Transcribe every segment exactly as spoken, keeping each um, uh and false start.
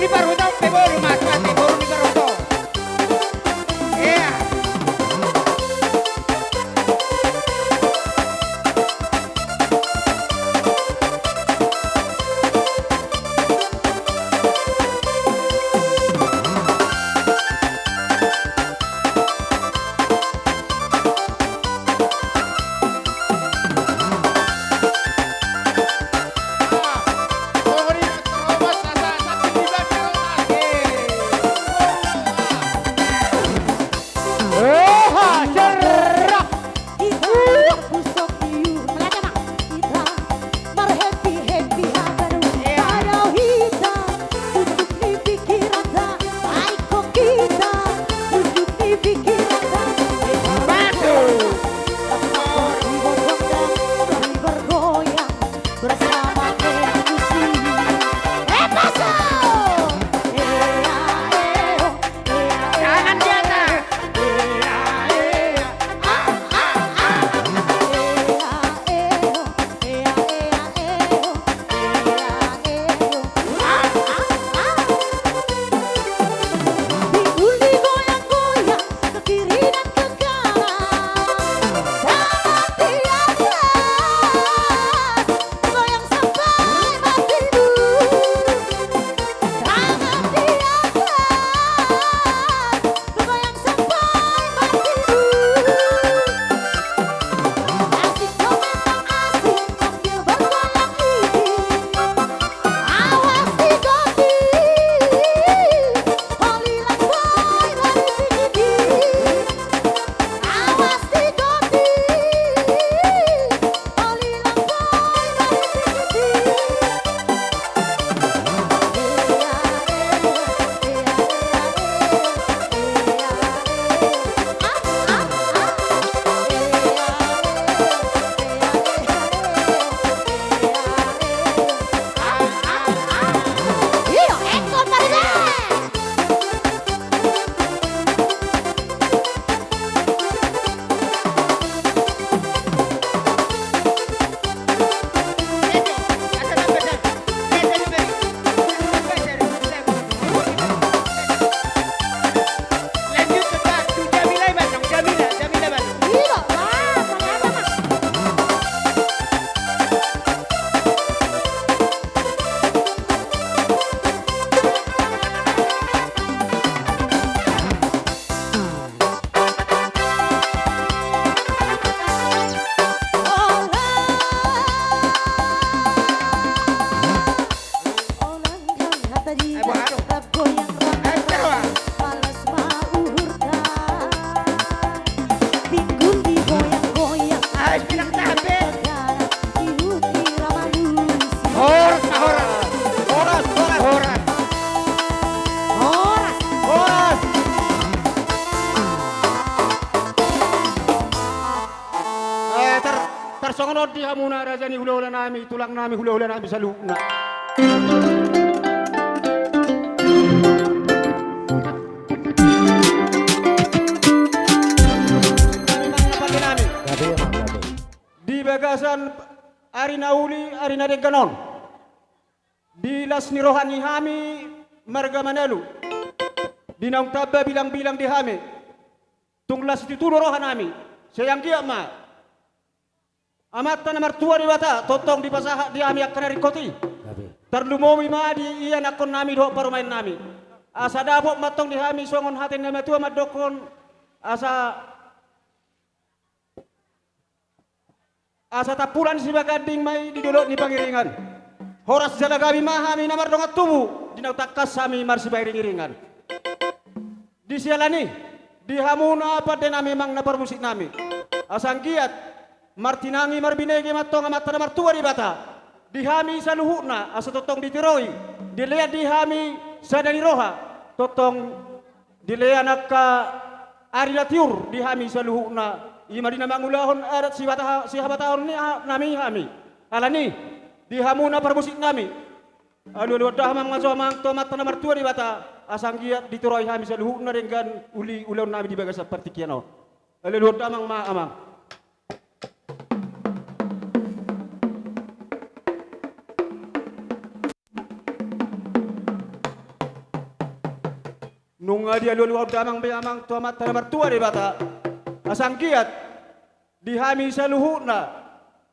Di parhutong pe boru, mas, mas, di boru di parhutong. Iya. Oha, cerah. Hita marpusok di uhum. Melihat ya, Bang? Hita marhappy-happy hagaru. Iya. Pada hita, unduk ni pikiranta. Ai ko hita, unduk ni pikiranta. Masuk. Bergoyang bersama musik. Eh, masuk. Ea, eo. Tangan di atas. Goyang sampai matimu. Tangan di atas. Goyang sampai matimu. Asik, kau memang asik sambil bergoyang ini. Awas digoti. Holi lambai dari tinggi. Awas digoti. Horas, horas. Horas, horas. Horas. Horas. Horas. Eh, tar-, tarsongon on di hamuna raja ni hula-hula nami, tulang nami, hula-hula nami saluhutna. Di bagasan ari na uli, ari na denggan on, di las ni roha ni hami marga Manalu, di naung tamba bilang-bilang di hami, tung las situtu do roha nami. Sai anggiat ma Amanta na martua Debata tongtong dipasahat di hami angka na ringkot i. Tarlumobi ma di ianakhon nami dohot parumaen nami. Asa dapot ma antong di hami songon hata ni na matua mandokhon, asa Asa tampulan sibaganding ma i di dolok ni pangiringan. Horas jala gabe ma hami na mardongan tubu, di naung tangkas hami marsibairing-iringan. Di siala ni i, di hamuna pande nami, amang na parmusik nami, asa anggiat martinangi marbinege ma antong Amanta na martua Debata di hami saluhutna, asa tongtong ditiroi, dilean di hami sada ni roha, tongtong dilean angka ari na tiur di hami saluhutna, i ma di na mangulahon adat sibataha-, sihabatahon ni ha-, nami hami. Alani i, di hamuna parmusik nami, alualuhon damang ma jo amang tu Amanta na martua Debata, asa anggiat ditiroi hami saluhutna denggan uli ulaon nami di bagasan partingkian on. Alualuhon damang ma amang. Nunga dialualuhon damang be amang tu Amanta na martua Debata. Asa anggiat di hami saluhutna,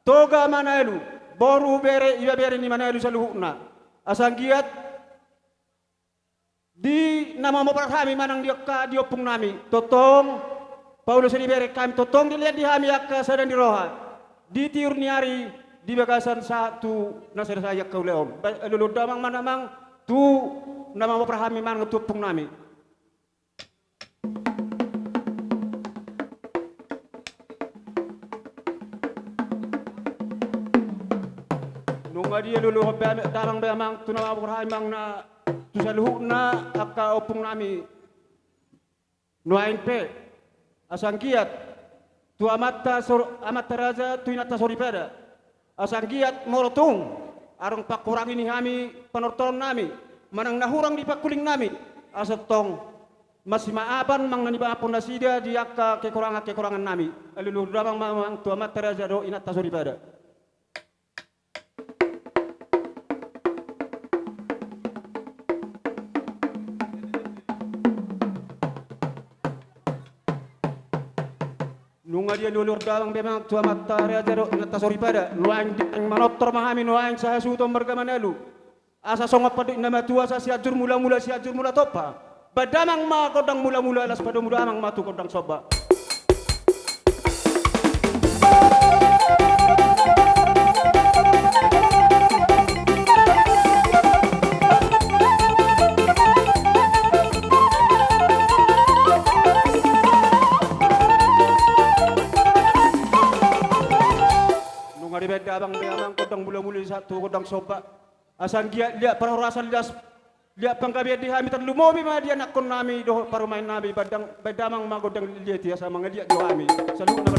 toga manalu, boru bere ibebere ni manalu saluhutna. Asa anggiat di na mamobar hami manang di angka di ompung nami, tongtong paulos ni bere hami, tongtong dilean di hami angka sada ni roha di tiur ni ari, di bagasan sahat tu na sada sahat angka ulaon. Ba-, alualuhon damang ma amang tu na mamobar hami manang tu ompung nami. Nunga dialualuhon be amang, damang be amang tu na mamobar hami manang na tu saluhutna angka ompung nami. Nuaeng pe, asa anggiat tu amanta sor-, amanta raja, tu inanta soripada. Asa anggiat molo tung adong pangkurangi ni hami panortoron nami manang na hurang di pangkuling nami, asa tong masimaafan manang na nimaafhon nasida di angka kekurangan-kekurangan nami. Alualuhon damang ma amang tu amanta raja dohot inanta soripada. Nunga dialualuhon damang be amang tu amanta raja dohot inanta soripada. Nuaeng, nuaeng manortor ma hami, nuaeng sahasuhuton marga manalu. Asa songon pandok ni na matua, asa Sianjur Mulamula, Sianjur Mula Tompa. Baen damang ma gondang mulamula, laos padomu damang ma tu gondang somba. Nunga dibaen damang be amang gondang mulamula, sahat tu gondang somba. Asa anggiat liat parhorasan, liat, liat panggabean di hami, tarlumobi ma di anakkon nami dohot parumaen nami. Baen dam-, baen damang ma gondang liat i asa mangaliat jo hami saluhutna.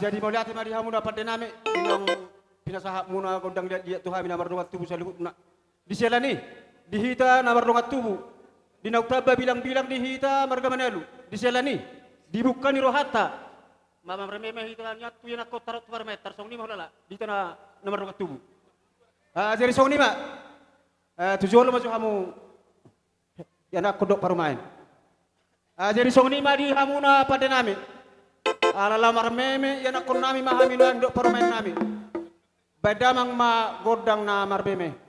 Jadi mauliate ma di hamu na pande nami, di naung pinasahat muna gondang liat-liat tu hami na mardongan tubu saluhutna. Di siala ni i, di hita na mardongan tubu, di naung tamba bilang-bilang di hita marga Manalu. Di siala ni i, di bungka ni rohanta, ma marmeme hita nian tu ianakhonta ro tu parumaenta, songon i ma hulala di hita na, na mardongan tubu. Ah, jadi songon i ma. Ah, tu jolo ma jo hamu ianakhon dohot parumaen. Ah, jadi songon i ma di hamu na pande nami. Ala laho marmeme ianakhon nami ma hami nuaeng dohot parumaen nami. Baen damang ma gondang na marmeme.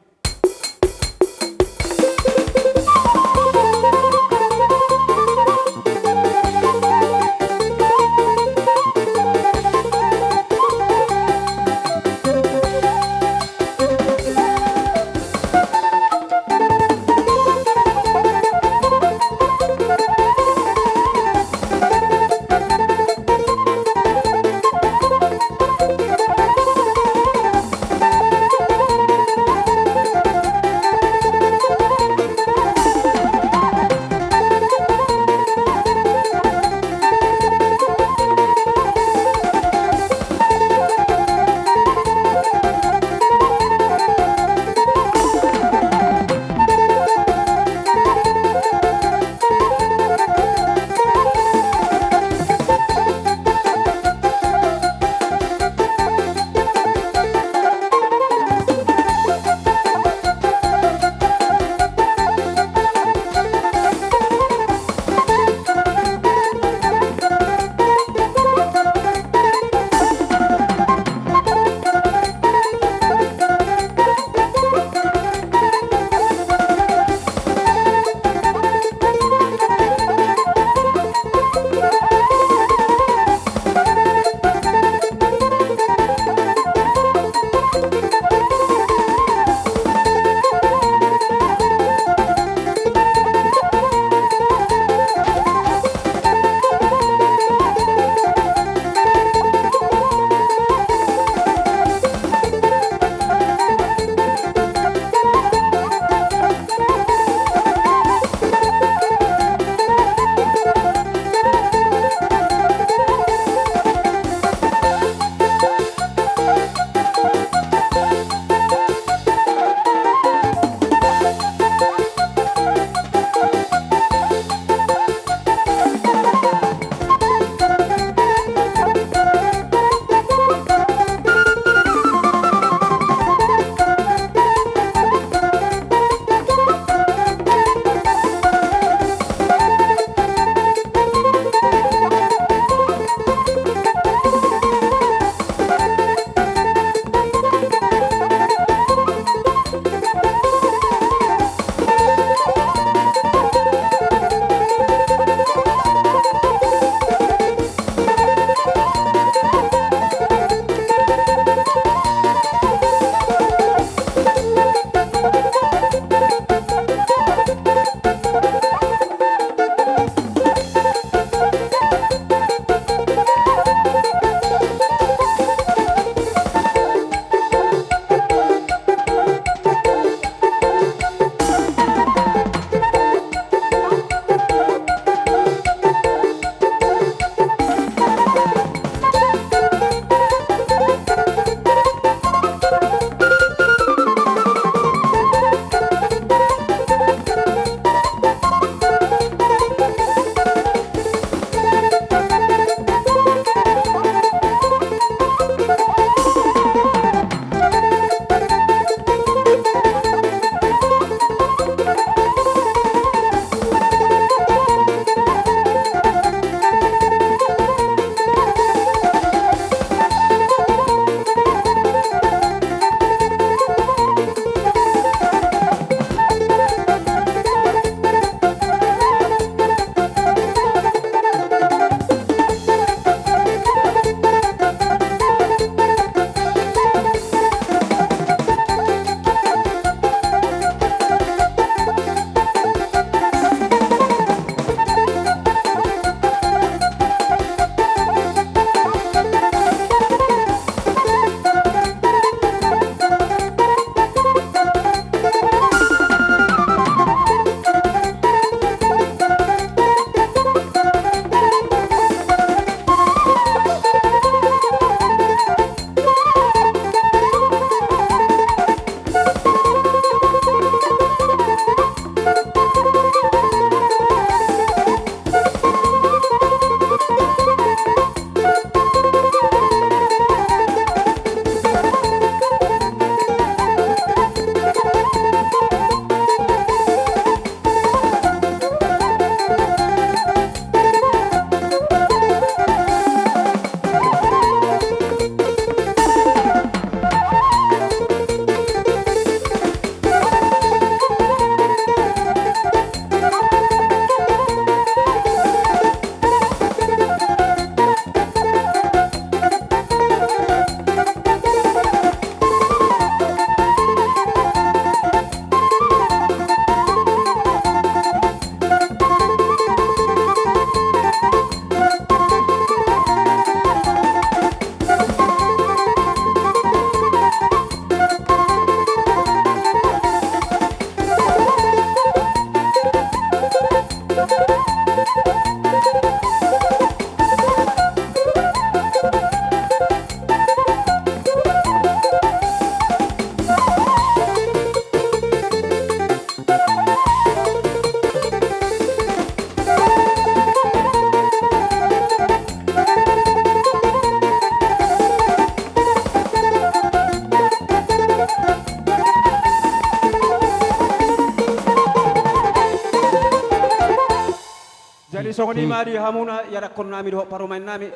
Songon i ma di hamuna ianakkonnami dohot parumaennami,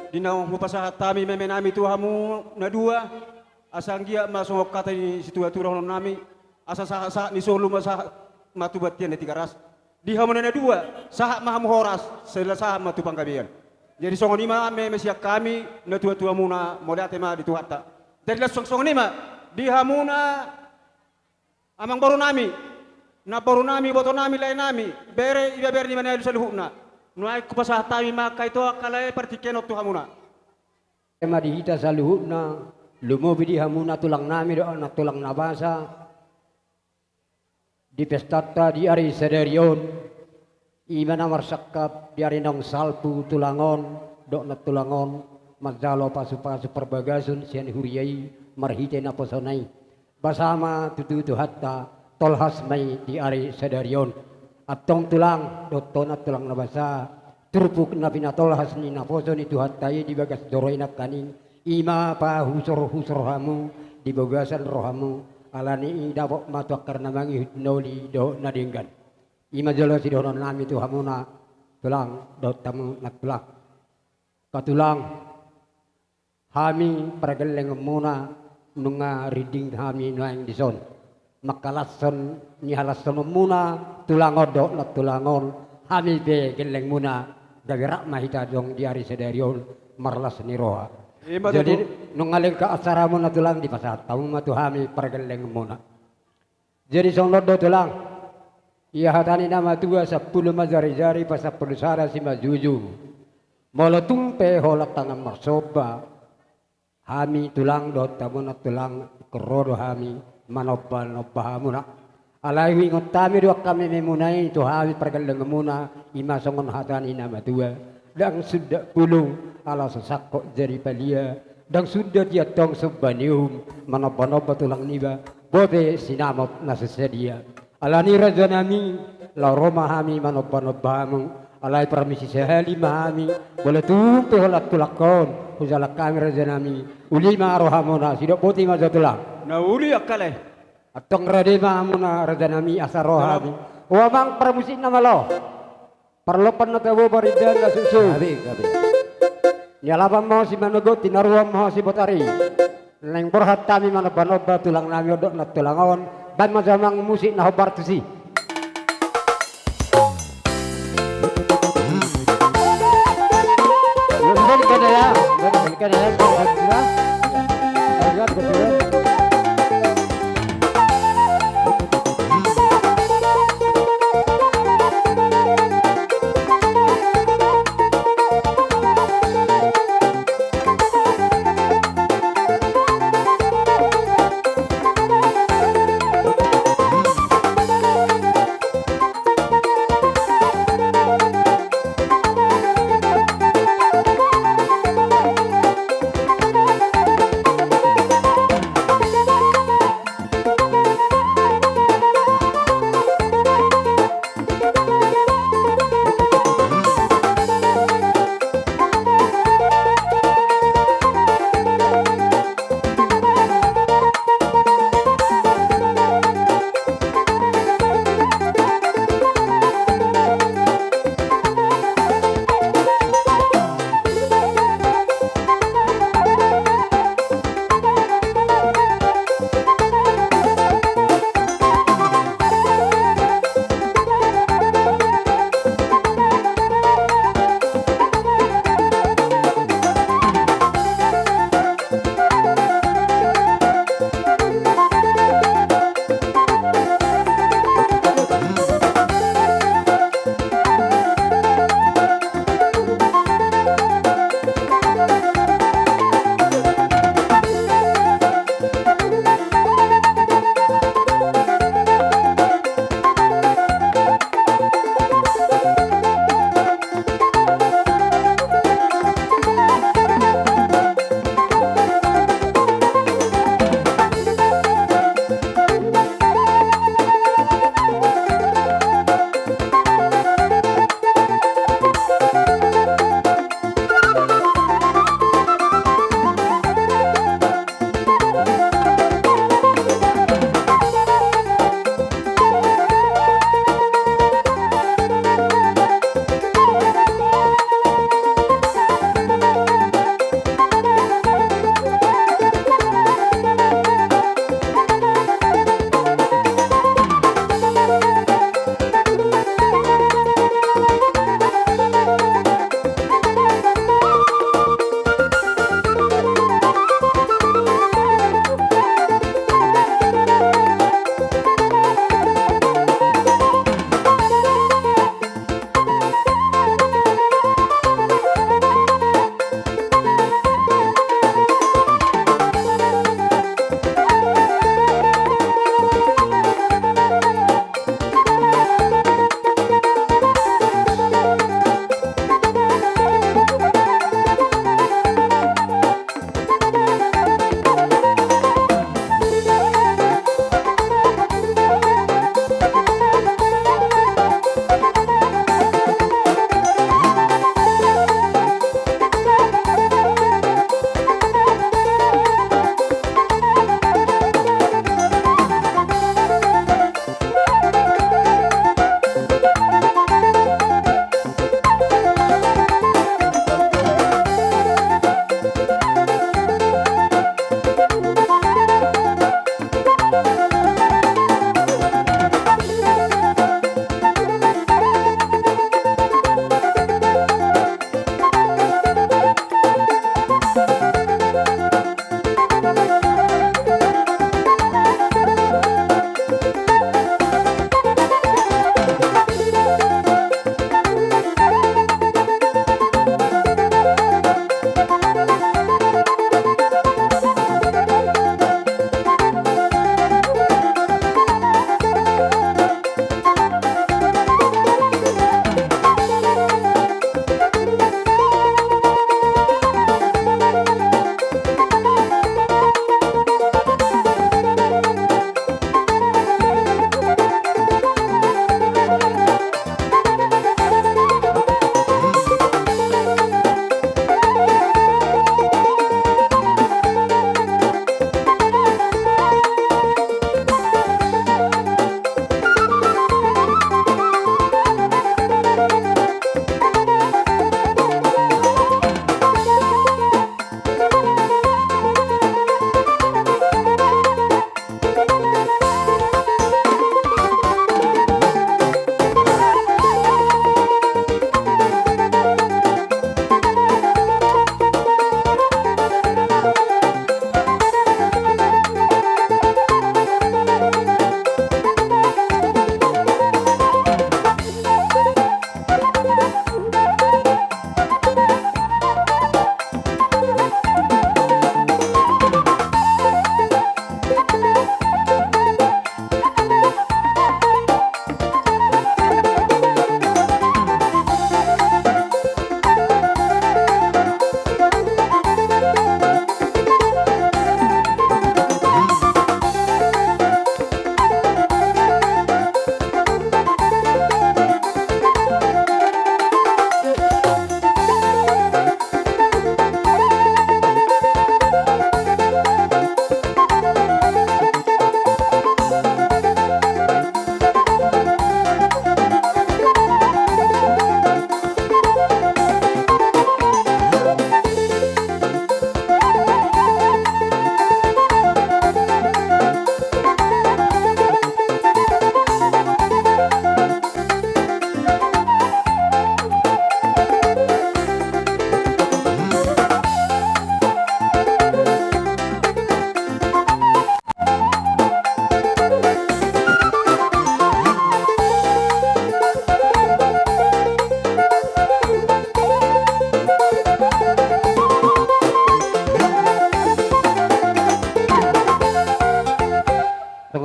di naung hupasahat hami memenami tu hamu na dua, asa anggiat ma songon hata ni situatua dohononnami, asa sahatsahat ni solu ma sahat ma tu bontean ni Tigaras. Di hamuna na dua, sahat ma hamu horas, sai sahat ma tu panggabean. Jadi songon i ma meme sian hami natuatuamuna, mauliate ma di Tuhanta. Jadi laos songon i ma di hamuna amangborunami, namborunami, ibotonami, laenami, bere, ibebere ni manalu saluhutna. Nuaeng hupasahat hami ma angka ito angka lae partingkian on tu hamuna. Ema di hita saluhutna, lumobi di hamuna tulangnami dohot nantulang na basa, di pestanta di ari sadari on, i ma na marsangkap di ari naung salpu tulang on dohot nantulang on, manjalo pasupasu parbagason sian huria i marhite naposona i. Basa ma tutu Tuhanta, tolhas ma i di ari sadari on. Antong tulang dohot nantulang na basa, turpuk na pinatolhas ni naposo ni Tuhanta i di bagas joro i nangkaning, i ma pahusorhusor hamu di bagasan rohamu, alani i dapot ma tu angka na mangihut na uli dohot na denggan. I ma jolo sidohononnami tu hamuna tulang dohot hamu nantulang. Angka tulang, hami pargellengonmuna nunga rinding hami nuaeng dison. Mangkalashon ni halashononmuna tulang on dohot nantulang on, hami pe gellengmuna, gabe rap ma hita adong di ari sadari on marlas ni roha. Ima tutu. Jadi nunga lengkap asaramuna tulang, dipasahat hamu ma tu hami pargellengonmuna. Jadi songon on do tulang, ia hata ni na matua, sampulu ma jarijari, pasampulu sada simanjujung. Molo tung pe holan tangan marsomba, hami tulang dohot hamu nantulang, ingkon ro do hami manombanomba hamuna. Alai huingot hami do angka mememuna i tu hami pargellengonmuna, ima songon hata ni na matua. Ndang sundat bulung ala so sangkot jadi palia, ndang sundat ia tong somba ni uhum, manombanomba tulang niba, bope sinamot na so sadia. Alani rajanami, laho ro ma hami manombanomba hamu, alai parmisi sahali ma hami, molo tung pe holan tulangkon hujalang hami rajanami, uli ma rohamuna, sidok boti ma jo tulang. Na uli angka lae. Antong rade ma hamuna rajanami, asa ro hami. O amang parmusikna malo. Parlompan na tabo, parindahan na suksuk. Gabe, gabe. Nialapan ma ho simanogot, tinaruan ma ho sibotari. Naeng borhat hami manombanomba tulangnami on dohot nantulang on. Baen ma jo amang musik na hombar tusi.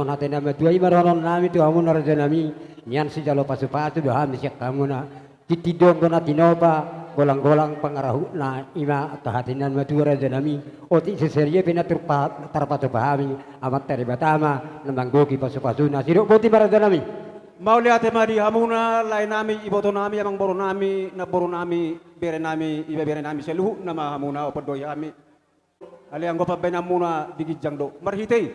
Hata ni na matua i ma dohononnami tu hamuna rajanami, nian sijalo pasupasu do hami sian hamuna. Tintin do anggo na tinopa, golanggolang pangarahutna, i ma angka hata ni na matua rajanami. Otik sisada pe na tarpa-, tarpatupa hami, Amanta Debata ma na manggohi pasupasuna. Sidok boti ma rajanami. Mauliate ma di hamuna laenami, ibotonami, amangborunami, namborunami, berenami, ibeberenami, saluhutna ma hamuna, hupandohi hami. Alai anggo pambahenanmuna di ginjang do. Marhite i,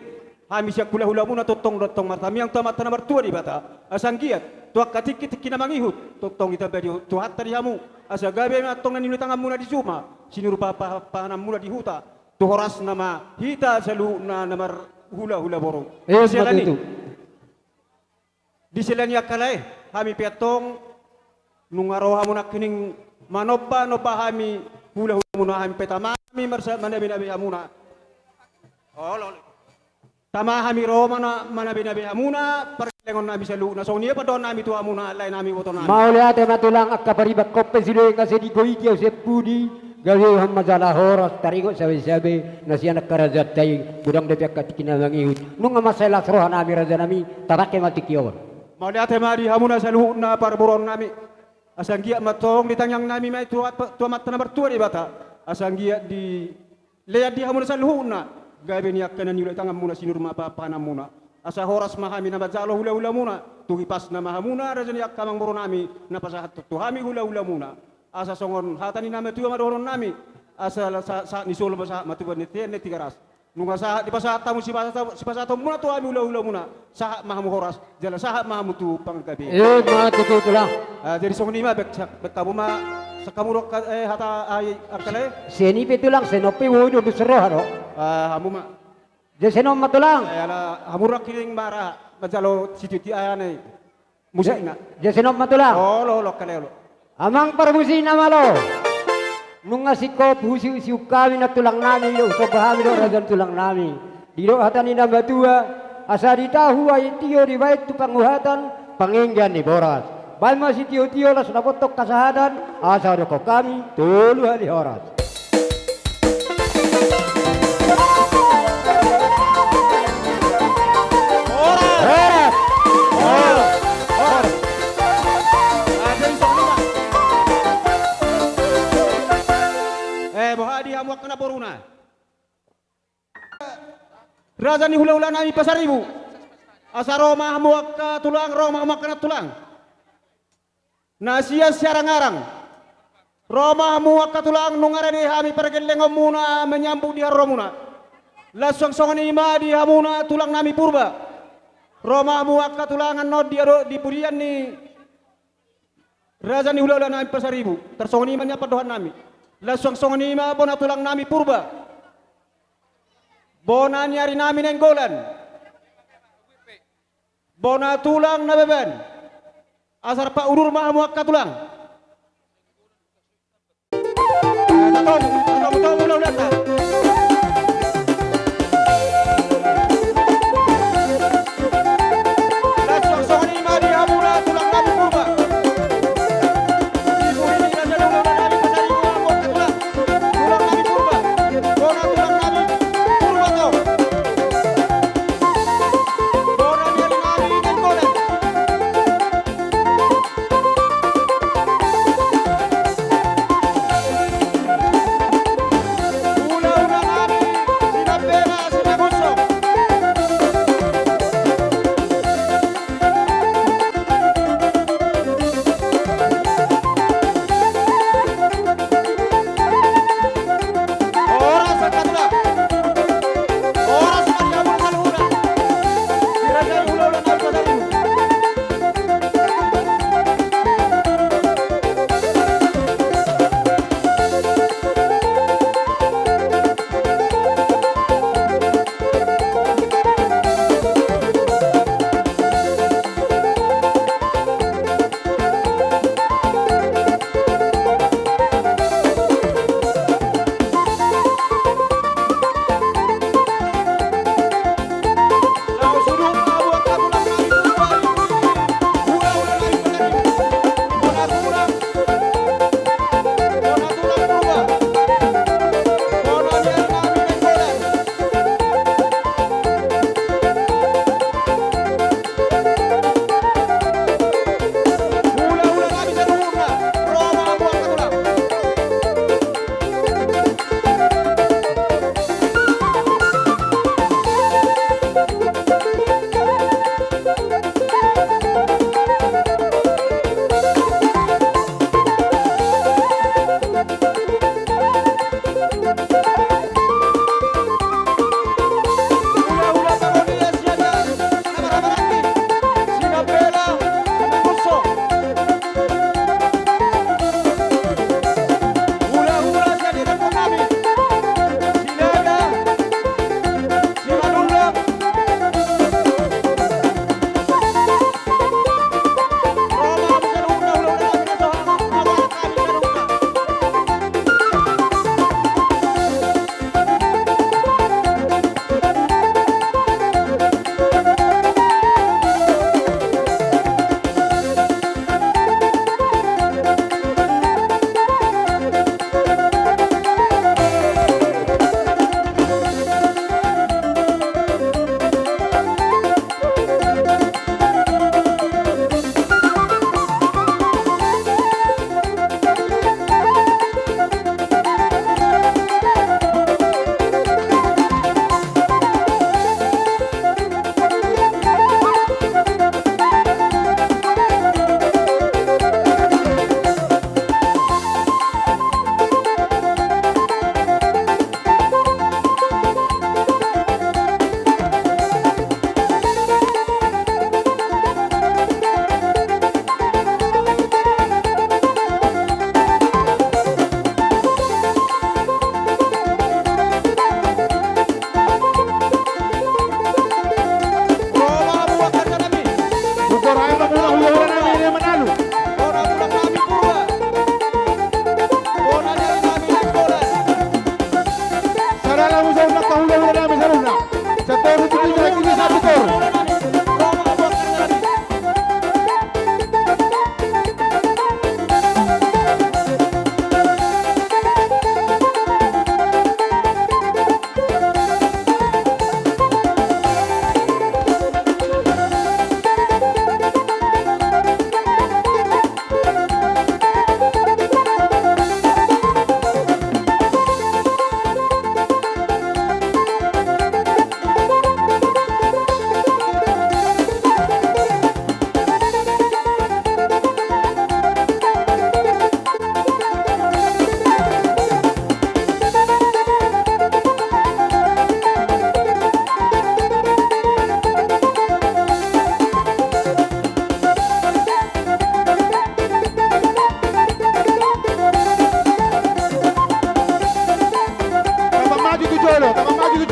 hami sian hulahulamuna tongtong do antong martamiang tu Amanta na martua Debata. Asa anggiat tu angka tingkitingki na mangihut tongtong ditambai Tuhanta di hamu. Asa gabe ma antong na niula ni tanganmuna di juma, sinurupa pahanpahananmuna di huta. Tu horasna ma hita saluhutna na marhulahula boru. Eh, siala ni. Betul. Di sela ni angka lae, hami pe antong, nunga ro hamu nangkining manomba, nomba hami, hulahulamuna, hami pe tama hami marsa-, manabenabe hamuna. Olo, olo. Tama hami ro mana-, manabenabe hamuna, pargellengon nami saluhutna, songon i ma pandohan nami tu hamuna, laenami, ibotonami. Mauliate ma tulang, angka pariban kompe sidoi nga sedi goiti au sempudi. Gabe hon ma jala horas, taringot sabesabe na sian angka raja tai, godang dope angka tingki na mangihut. Nunga mansai las roha nami raja nami, tapake ma tingki on. Mauliate ma di hamuna saluhutna parboruonnami. Asa anggiat ma antong ditangiang nami ma i tu, tu Amanta na martua Debata. Asa anggiat dilean di hamuna saluhutna gabe ni angka na niula tanganmuna, sinur ma pahanpahananmuna. Asa horas ma hami na manjalo hulahulamuna, tu hipasna ma hamuna raja ni angka amangborunami na pasahathon tu hami hulahulamuna. Asa songon hata ni na matua ma dohononnami, asa la-, sa-, sahat ni solu ma sahat ma tu bontean ni Tigaras. Nunga sahat dipasahat hamu sipasa-, sipasahatonmuna tu hami hulahulamuna, sahat ma hamu horas, jala sahat ma hamu tu panggabean. Eh, ma tutu tulang. Ah, jadi songon i ma, baen sa-, baen hamu ma, sian hamu do angka, eh, hata, ai, angka lae. Sian i pe tulang, sian on pe boi do dus roha do. Ah, hamu ma. Jadi sian on ma tulang. Eh, ala hamu nangkining mara, manjalo sititi, ah, na i. Musikna. Jadi sian on ma tulang. Olo, olo, angka lae, olo. Amang parmusik na malo. Nunga singkop husi-, siungkami nantulang nami, didok somba hami dohot raja nantulang nami. Didok hata ni na matua, asa ditahu aek tio dibaen tu panguhatan, panginggan ni boras. Baen ma sitiotio las na bontong hasahatan, asa dohonon hami tolu hali horas. Horas! Horas! Horas! Horas! Ah, jadi songon i ma. Eh, boha di hamu angka namboruna? Raja ni hulahula nami Pasaribu. Asa ro ma hamu angka tulang, ro ma hamu angka nantulang. Na sian Siarang-arang. Ro ma hamu angka tulang, nunga rade hami pargellengonmuna manyambut di haroromuna. Laos suang songon i ma di hamuna tulang nami Purba. Ro ma hamu angka tulang annon di ado-, di pudian ni raja ni hulahula nami Pasaribu. Tarsongon i ma nian pandohan nami. Laos suang songon i ma bona tulang nami Purba. Bona ni ari nami Nainggolan. Bona tulang Nababan. Asa rap udur ma hamu angka tulang.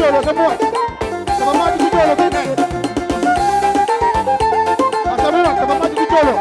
Jolo, semua. Sama maju ke jolo, sini. Ah, semua, sama maju ke jolo.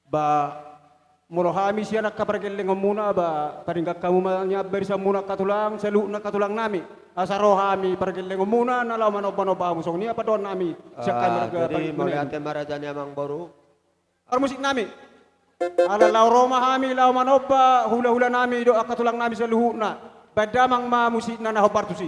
Ba, molo hami sian angka pargellengonmuna, ba, paringgan hamu ma nian barisanmuna angka tulang, saluhutna angka tulang nami. Asa ro hami pargellengonmuna, na laho manomba-nomba hamu songon i, apa dohonon nami sian hami. Ah, marga jadi pargellengon. Mauliate ma raja ni amangboru. Parmusik nami. Ala laho ro ma hami, laho manomba hulahula nami dohot angka tulang nami saluhutna. Baen damang ma musikna na hombar tusi.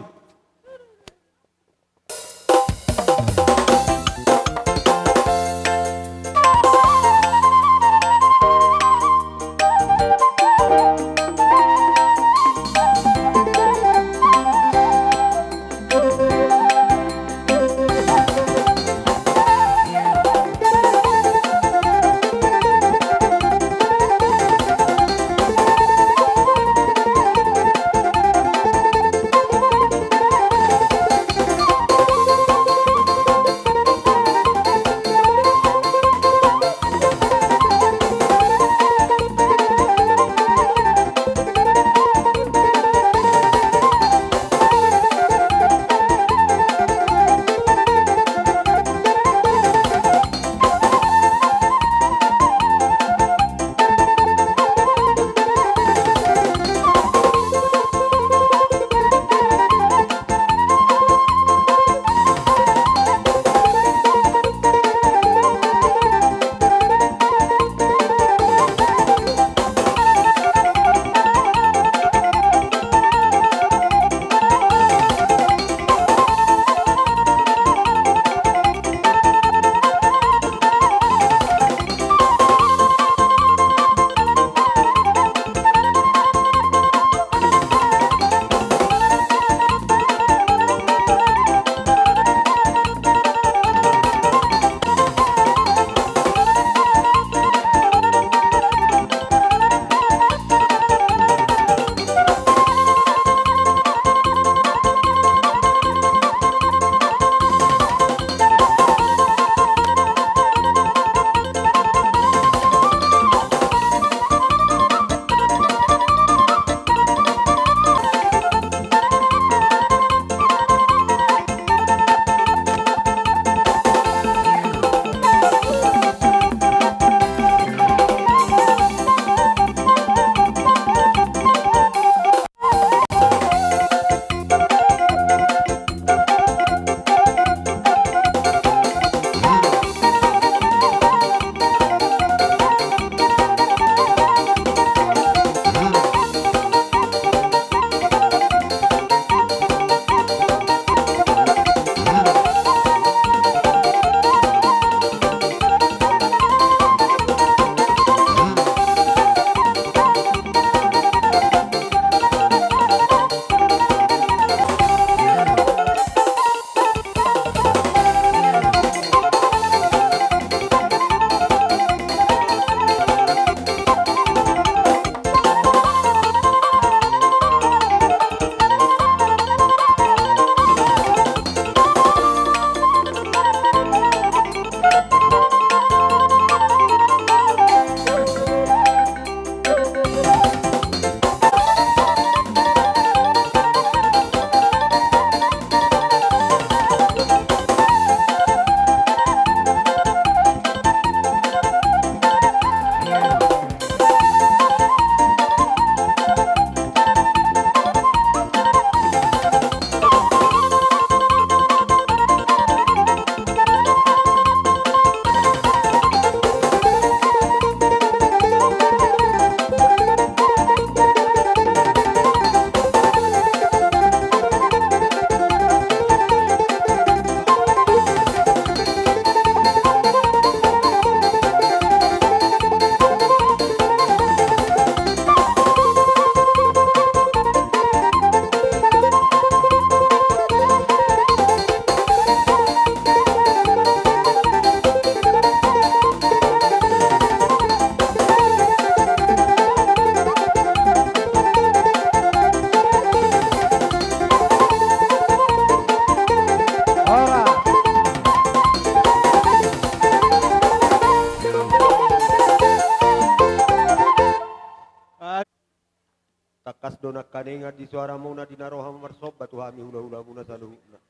Tangkas do nangkaningan di suaramuna di na ro hamu marsomba tu hami hulahulamuna saluhutna.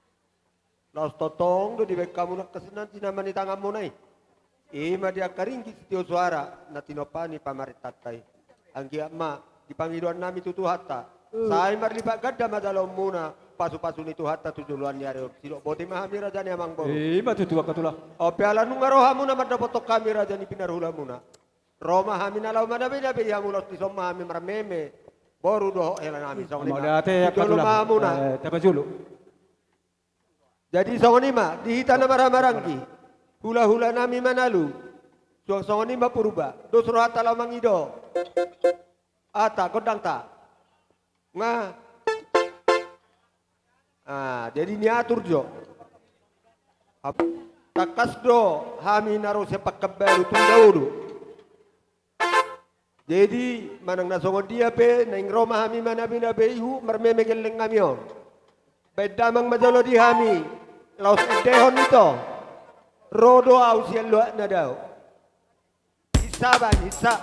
Laos tongtong do dibaen hamu nangkaningan di nama ni tanganmuna i. I ma di angka ringgit sitio suara na tinompa ni pamarentanta i. Anggiat ma di pangidoan nami tu Tuhanta, sai marlipat ganda ma jaloonmuna pasupasu ni Tuhanta tu joloan ni ari on. Sidok boti ma hami raja ni amangboru. I ma tutu angka tulang. On pe ala nunga ro hamuna mandapothon hami raja ni pinarhulamuna, ro ma hami na laho manabenabe i hamu, laos dison ma hami marmeme boru dohot hela nami. Songon i ma. Mauliate angka tulang. Jolo ma hamuna. Eh, tapajolo. Jadi songon i ma di hita na marhahamaranggi, hulahula nami Manalu, suang songon i ma Purba, dos rohanta laho mangido. Ata gondangta. Nga. Ah, jadi niatur jo. Ap-, tangkas do hami na ro sian Pekanbaru Tunda Ulu. Jadi manang na songon dia pe naeng ro ma hami manabenabe, ihut marmeme gelleng hami on. Baen damang ma jolo di hami, laos endehon ito. Ro do ahu sian luat na dao. Hinsa baen, hinsa.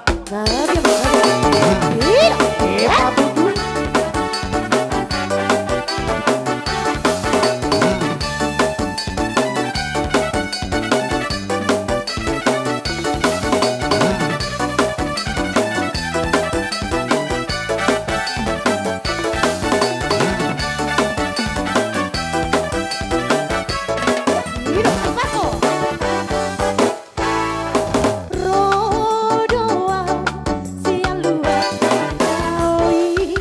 Ro do ahu sian luat na dao i.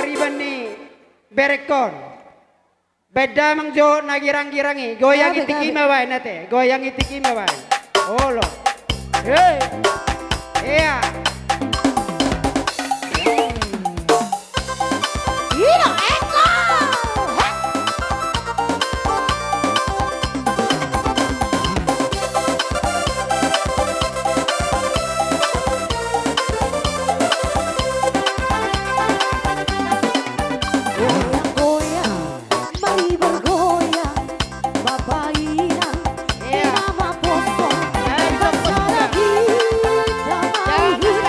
Iban ni berengkon. Baen damang jo na girang-girang i. Goyang itik i ma baen ate. Goyang itik i ma baen. Olo. Hei. Ia. Ira, Eko. Hei. Goyang, goyang, mari bergoyang, Bapak Inang, Ea. Nama Posko, Ea, Bapak Posko. Salah kita Ea. Main.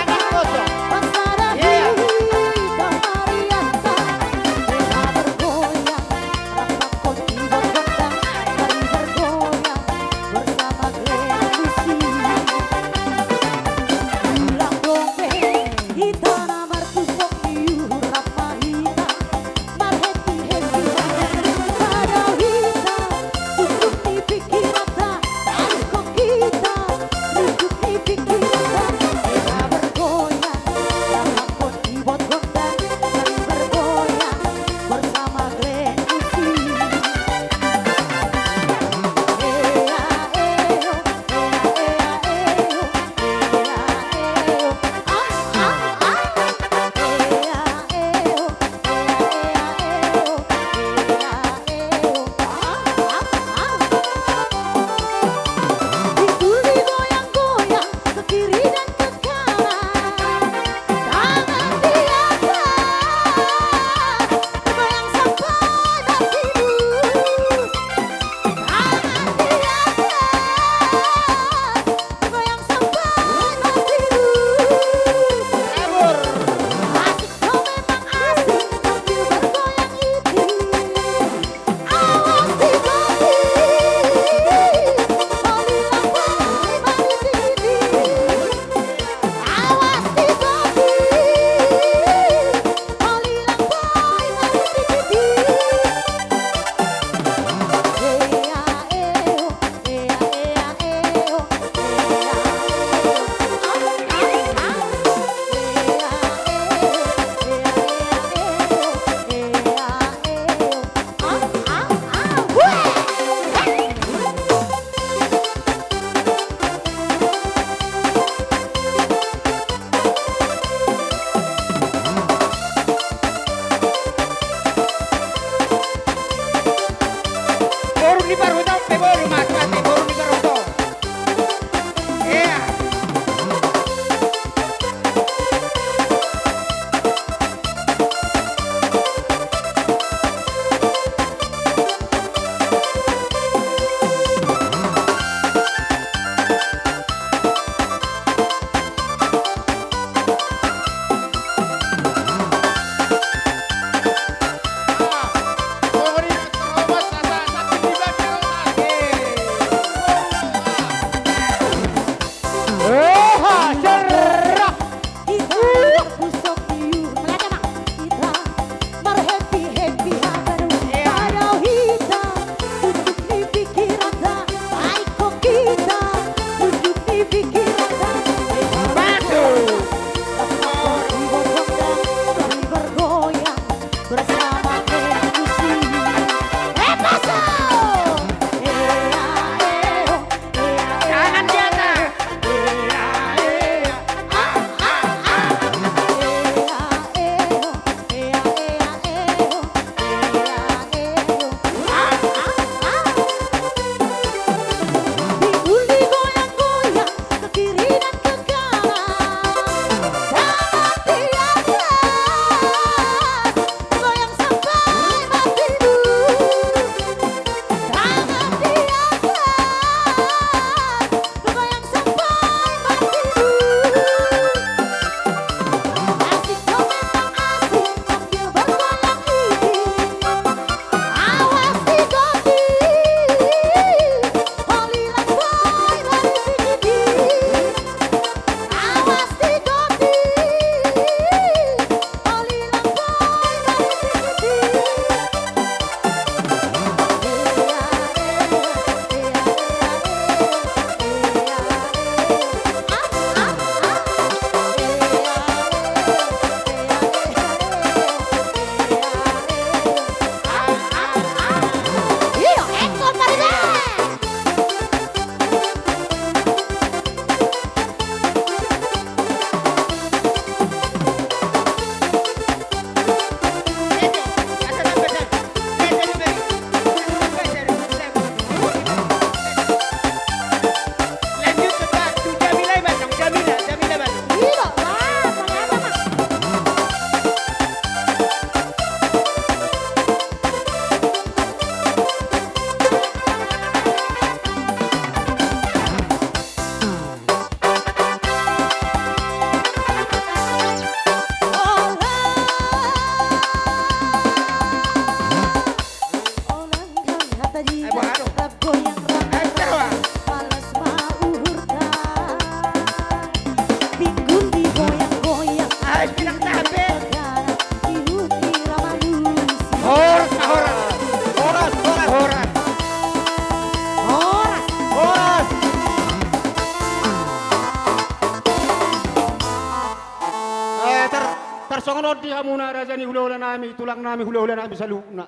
Jadi hulahula nami, tulang nami, hulahula nami saluhutna.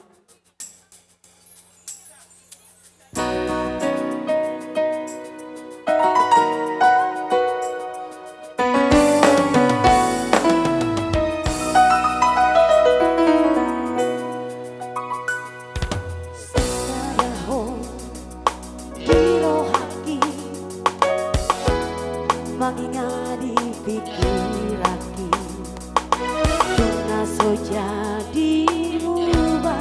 Sada ho di rohangki, mangingani pikiranki, dung na so jadi muba.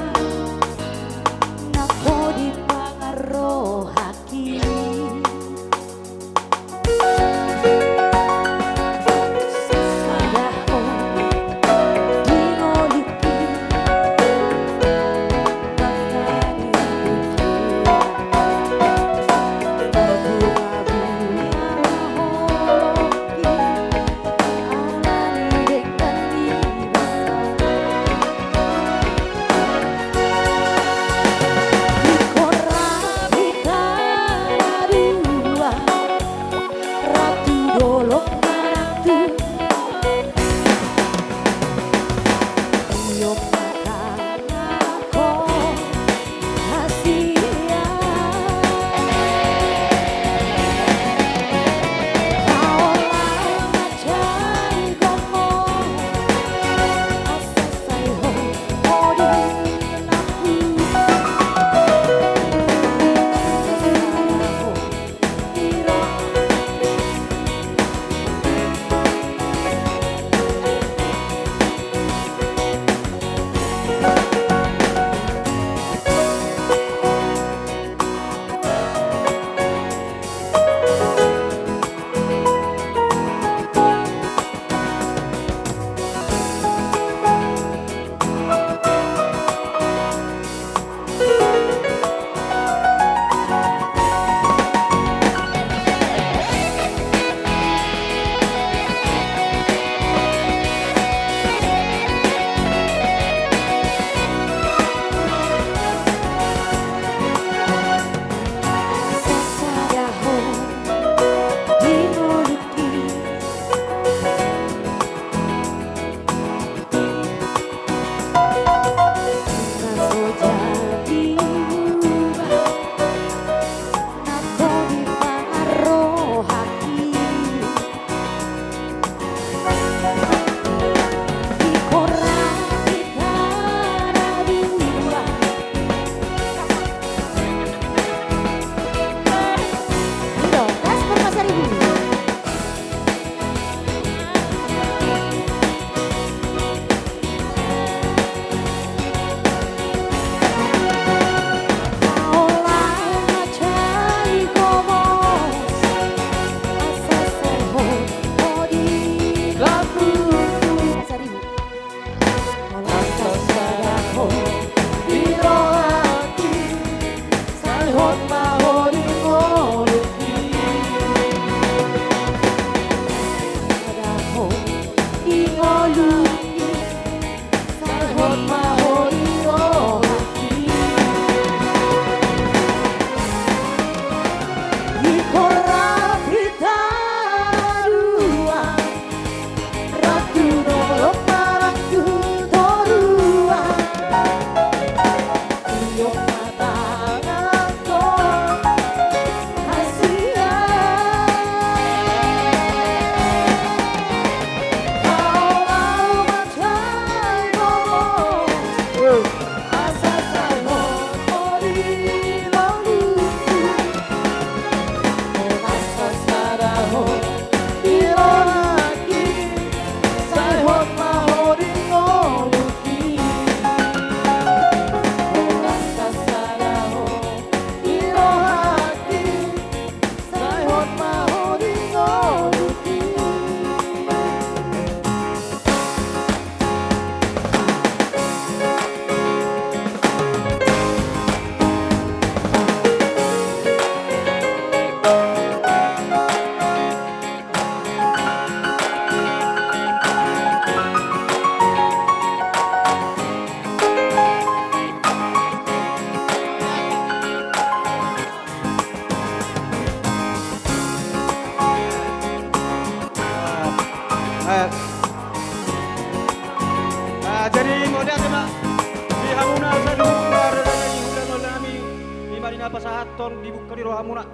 Anton dibuka di rohamuna.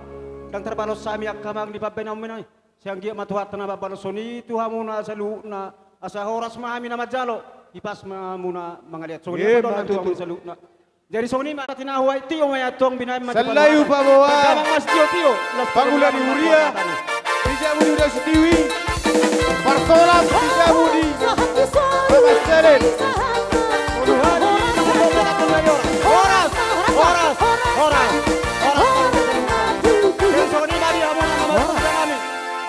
Ndang tarbalos hami angka amang di pambahenanmuna i. Sai anggiat ma Tuhanta na mambalos songon i tu hamuna saluhutna. Asa horas ma hami na manjalo. Dipas ma hamuna mangaliat songon i. Emma tutu. Jadi songon i ma tinahu ai tio ma i antong binaen ma. Sallai upaboa. Damang ma sitio-tio. Pangula ni huria. Di jabu ni huria Sitiwi. Parsolas di jabu ni Bagas Selen. Horas, horas, horas, horas. Jadi songon i ma di hamuna na mambahen nami.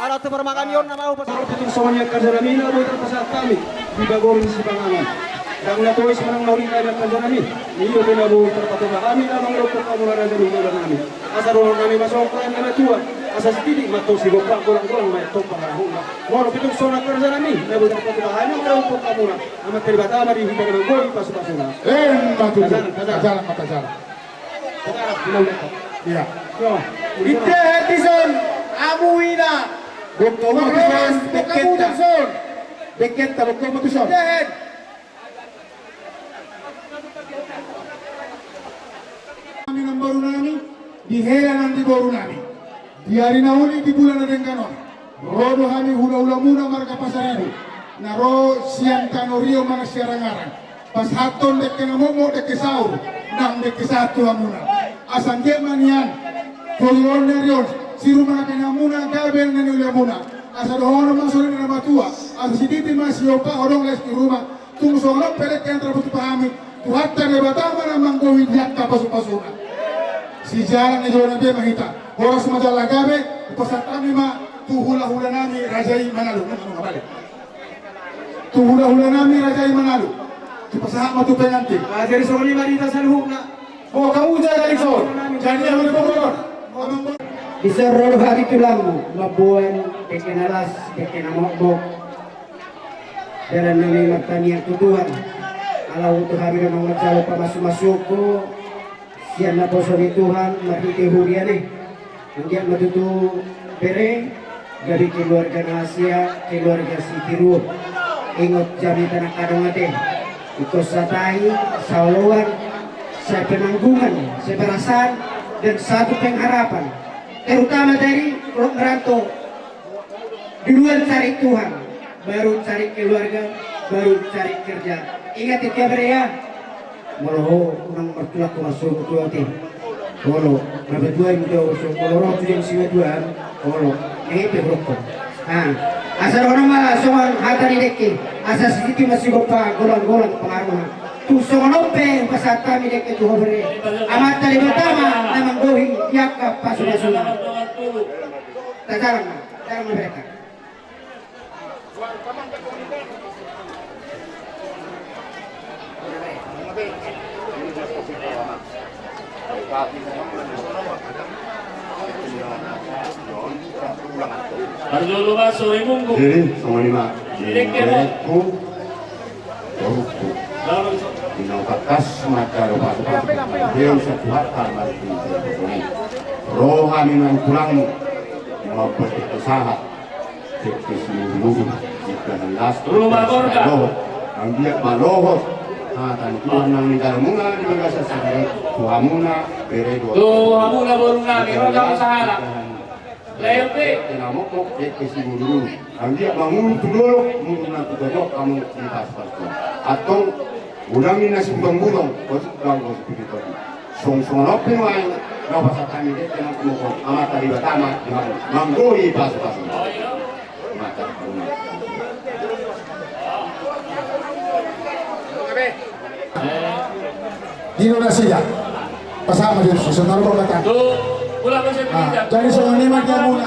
Ala tu parmangamion na mau pas. Songon i angka arja nami na boi tarpasahat hami di bagoring sipanganon. Ndang na tois manang na uli nai angka arja nami. Ia pe na boi tarpatupa hami na mangidokkon hamu na raja ni hulahula nami. Asa dohonon nami ma songon hata ni na matua. Asa sititi ma antong sigompa, golang-golang ma antong pangarahutna. Molo pe tung songon i angka arja nami na boi tarpatupa hami na mangidokkon hamu na. Amanta Debata ma di hita na manggohi pasu-pasuna. Emma tutu. Tajalang, tajalang. Tajalang ma tajalang. Ia. Indahan dison, hamu ina. Bongka ma tuson, bongka ma tuson. Bongka ma tuson. Indahan. Hami nang boru nami, di hela nang di boru nami. Di ari na uli di bulan na denggan on. Ro do hami hulahulamuna marga Pasaribu. Na ro sian tano Riau manang Siarang-arang. Pasahathon dengke na mokmok dengke saur. Nang dengke sahat tu hamuna. Asa anggiat ma nian. Joloan ni ari on. Sirumahon hamuna gabe na niulamuna. Asa dohonon ma songon i na matua. Asa sititi ma sigompa adong las di ruma. Tung songon on pe dengke na tarpatupa hami, Tuhanta Debata ma na manggohi di angka pasu-pasuna. Sijalan ni joloan be ma hita. Horas ma jala gabe, hupasahat hami ma tu hulahula nami raja i Manalu. Tu hulahula nami raja i Manalu. Hupasahat ma tu pengantin. Ah, jadi songon i ma di hita saluhutna. Bongka ma tuson, jadi hami bongka. Dison ro do hami tulangmu, mamboan dengke na las, dengke na mokmok. Dalan nami martangiang tu Tuhan. Ala huboto hami do manjalo pamasumasuon sian naposo ni Tuhan marhite huria i. Anggiat ma tutu bere, gabe keluarga na sehat, keluarga sitiruon. Ingot jamita nangkin adong ate. Ingkon satai, saoloan, sepenanggungan, seperasaan, dan satu pengharapan. Terutama dari merantau. Duluan cari Tuhan, baru cari keluarga, baru cari kerja. Ingat itu ya, Bre, ya. Molo ho, unang martulak ho marsogot tu ahu ate. Olo, mamatua i muse ho, molo ro tu jam sima tuan. Olo, nang i pe hurokkon. Ah, asa dohonon ma songon hata ni dengke, asa sititi ma sigompa, golang-golang pangarahutna. Tung songon on pe hupasahat hami dengke tu ho, Bre. Amanta Debata ma na manggohi di angka pasu-pasuna. Tajalang ma, tajalang ma, Bre. Parjolo ma sore minggu. Jadi, songon i ma. Jadi, dengke, Bre. Boruku. Di na hupangkas ma jalo pasu-pasu. Dia bisa Tuhan kan mari di sini. Ro hami nang tulangmu. Mambuat usaha. Dengke simudurudur. Dengke na las. Rumah Gorga. Lohot. Anggiat ma lohot. Hata ni Tuhan nang di dalamuna di bagasan sadari. Tu hamuna bere dohot. Tu hamuna boru nami. Ro nang usaha. Lae pe. Dengke na mokmok, dengke simudurudur. Anggiat ma mangulu tu dolok, mangulu nang tu dolok, hamu di pasu-pasu. Antong, unang ninna sibutong-butong, boti bang, boti pidi toti. Song, songon on pe nuaeng, na hupasahat hami dengke na mokmok, Amanta Debata ma, manggohi pasu-pasu. Mata. Di Indonesia. Pasahat ma dia, songon on bang kata. Ah, jadi songon i ma di hamuna.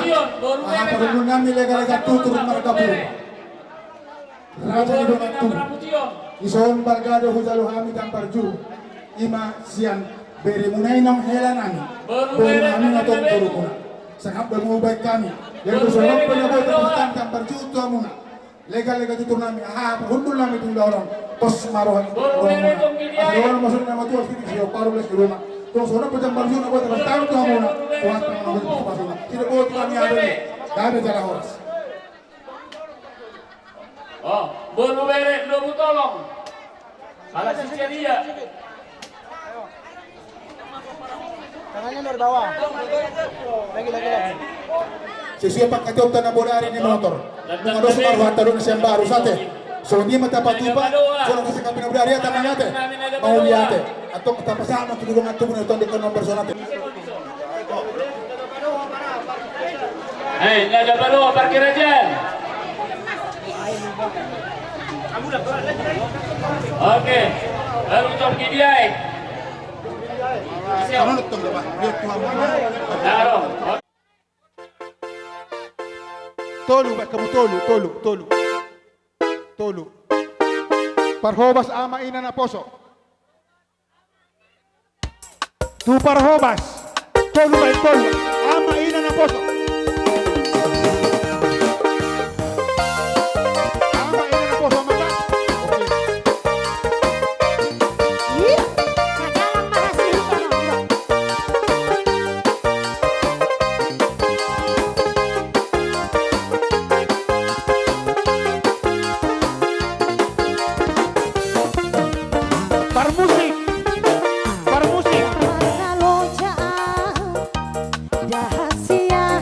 Ah, parhundul nami lega-lega tutur marga Purba. Raja ni dongan tubu. Dison balga do hujalo hami jambar juru. I ma sian beremuna i nang hela nami. Boru nami na tong borumuna. Sangap do mubaen hami. Jadi songon on pe na boi pasahat jambar juru tu hamuna. Lega-lega tutur nami, aha, parhundul nami tu ulaon on. Pos ma roha ni, roha muna. Asa dohonon ma songon i na matua, sititi sigompa adong las di ruma. Tung songon on pe jambar juru na boi tarpasahat tu hamuna. Tuhan tangan nami tu pasuna. Tidak boi tu hami ada ni. Gabe jala horas. Oh, boru bere, boru tolong. Ala si Celia. Sesuai pangkataionta na bodari di motor. Nunga dos marhata do na sian baru sate. Songon i ma tapatupa. Songon singkat na bodari ate, mangate, mauliate. Antong tapasahat ma tu dongan tubu na tondek na nomor sonate. Hei, na dapalo parkirajaan. Oke, baru tong kidiai. Tolu, baik kamu tolu, tolu, tolu. Tolu. Parhobas ama ina naposo. Tu parhobas. Tolu baen tolu. Ama ina naposo. Ama ina naposo, ama ta. Oke. Ih, na jalan mahasiswa. Parmusik. Parmusik. Paraloja, dahasia.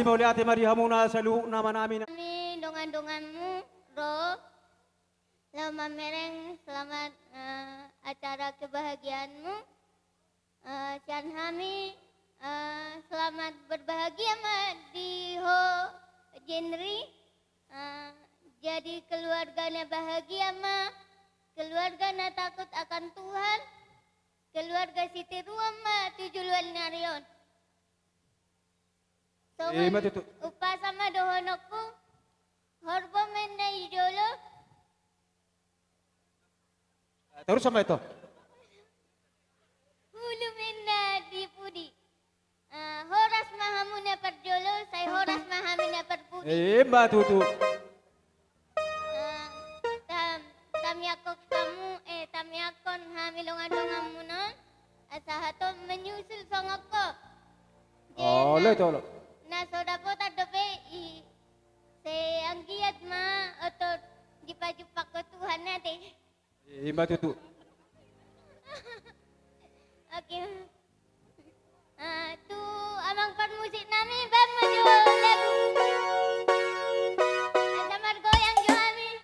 Mauliate ma di hamuna saluhutna amanami. Hami dongan-donganmu ro laho mamereng selamat, eh, acara kebahagiaanmu. Eh, sian hami, eh, selamat berbahagia ma di ho Jenri. Eh, jadi keluarga na bahagia ma, keluarga na takut akan Tuhan, keluarga sitiruon ma tu joloan ni ari on. Songon i ma tutu. Umpasa ma dohononku, horbo ma inna di jolo. Torus ma ito. Hulu ma inna di pudi. Eh, horas ma hamu na parjolo, sai horas ma hami na parpudi. Eh, ima tutu. Eh, tam-, tamiangkon hamu, eh, tamiangkon hami dongan-donganmuna on, asa hatop menyusul songon ho. Olo, ito, olo. Na so dapotan dope i, sai anggiat ma oto dipajumpang ho Tuhan ate. Ima tutu. Oke. Ah, tu amang parmusik nami, baen ma jo lagu. Asa margoyang jo hami.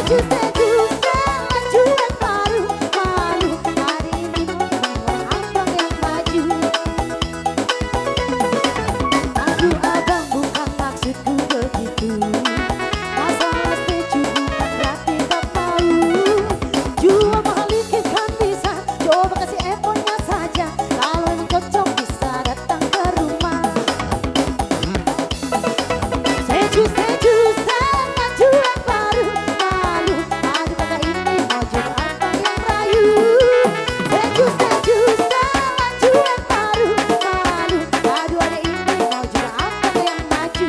Sejuk-sejuk selanjutnya baru malu, hari ini mau abang yang maju. Aduh abang, bukan maksudku begitu. Masalah sejuk bukan berarti tak mau. Jua mahal dikit kan bisa. Coba kasih effortnya saja. Kalau memang cocok bisa datang ke rumah. Sejuk-sejuk selanjutnya baru malu. Aduh kakak ini mau juga abang yang rayu. Sejuk-sejuk selanjutnya baru malu. Aduh adek ini mau juga abang yang maju.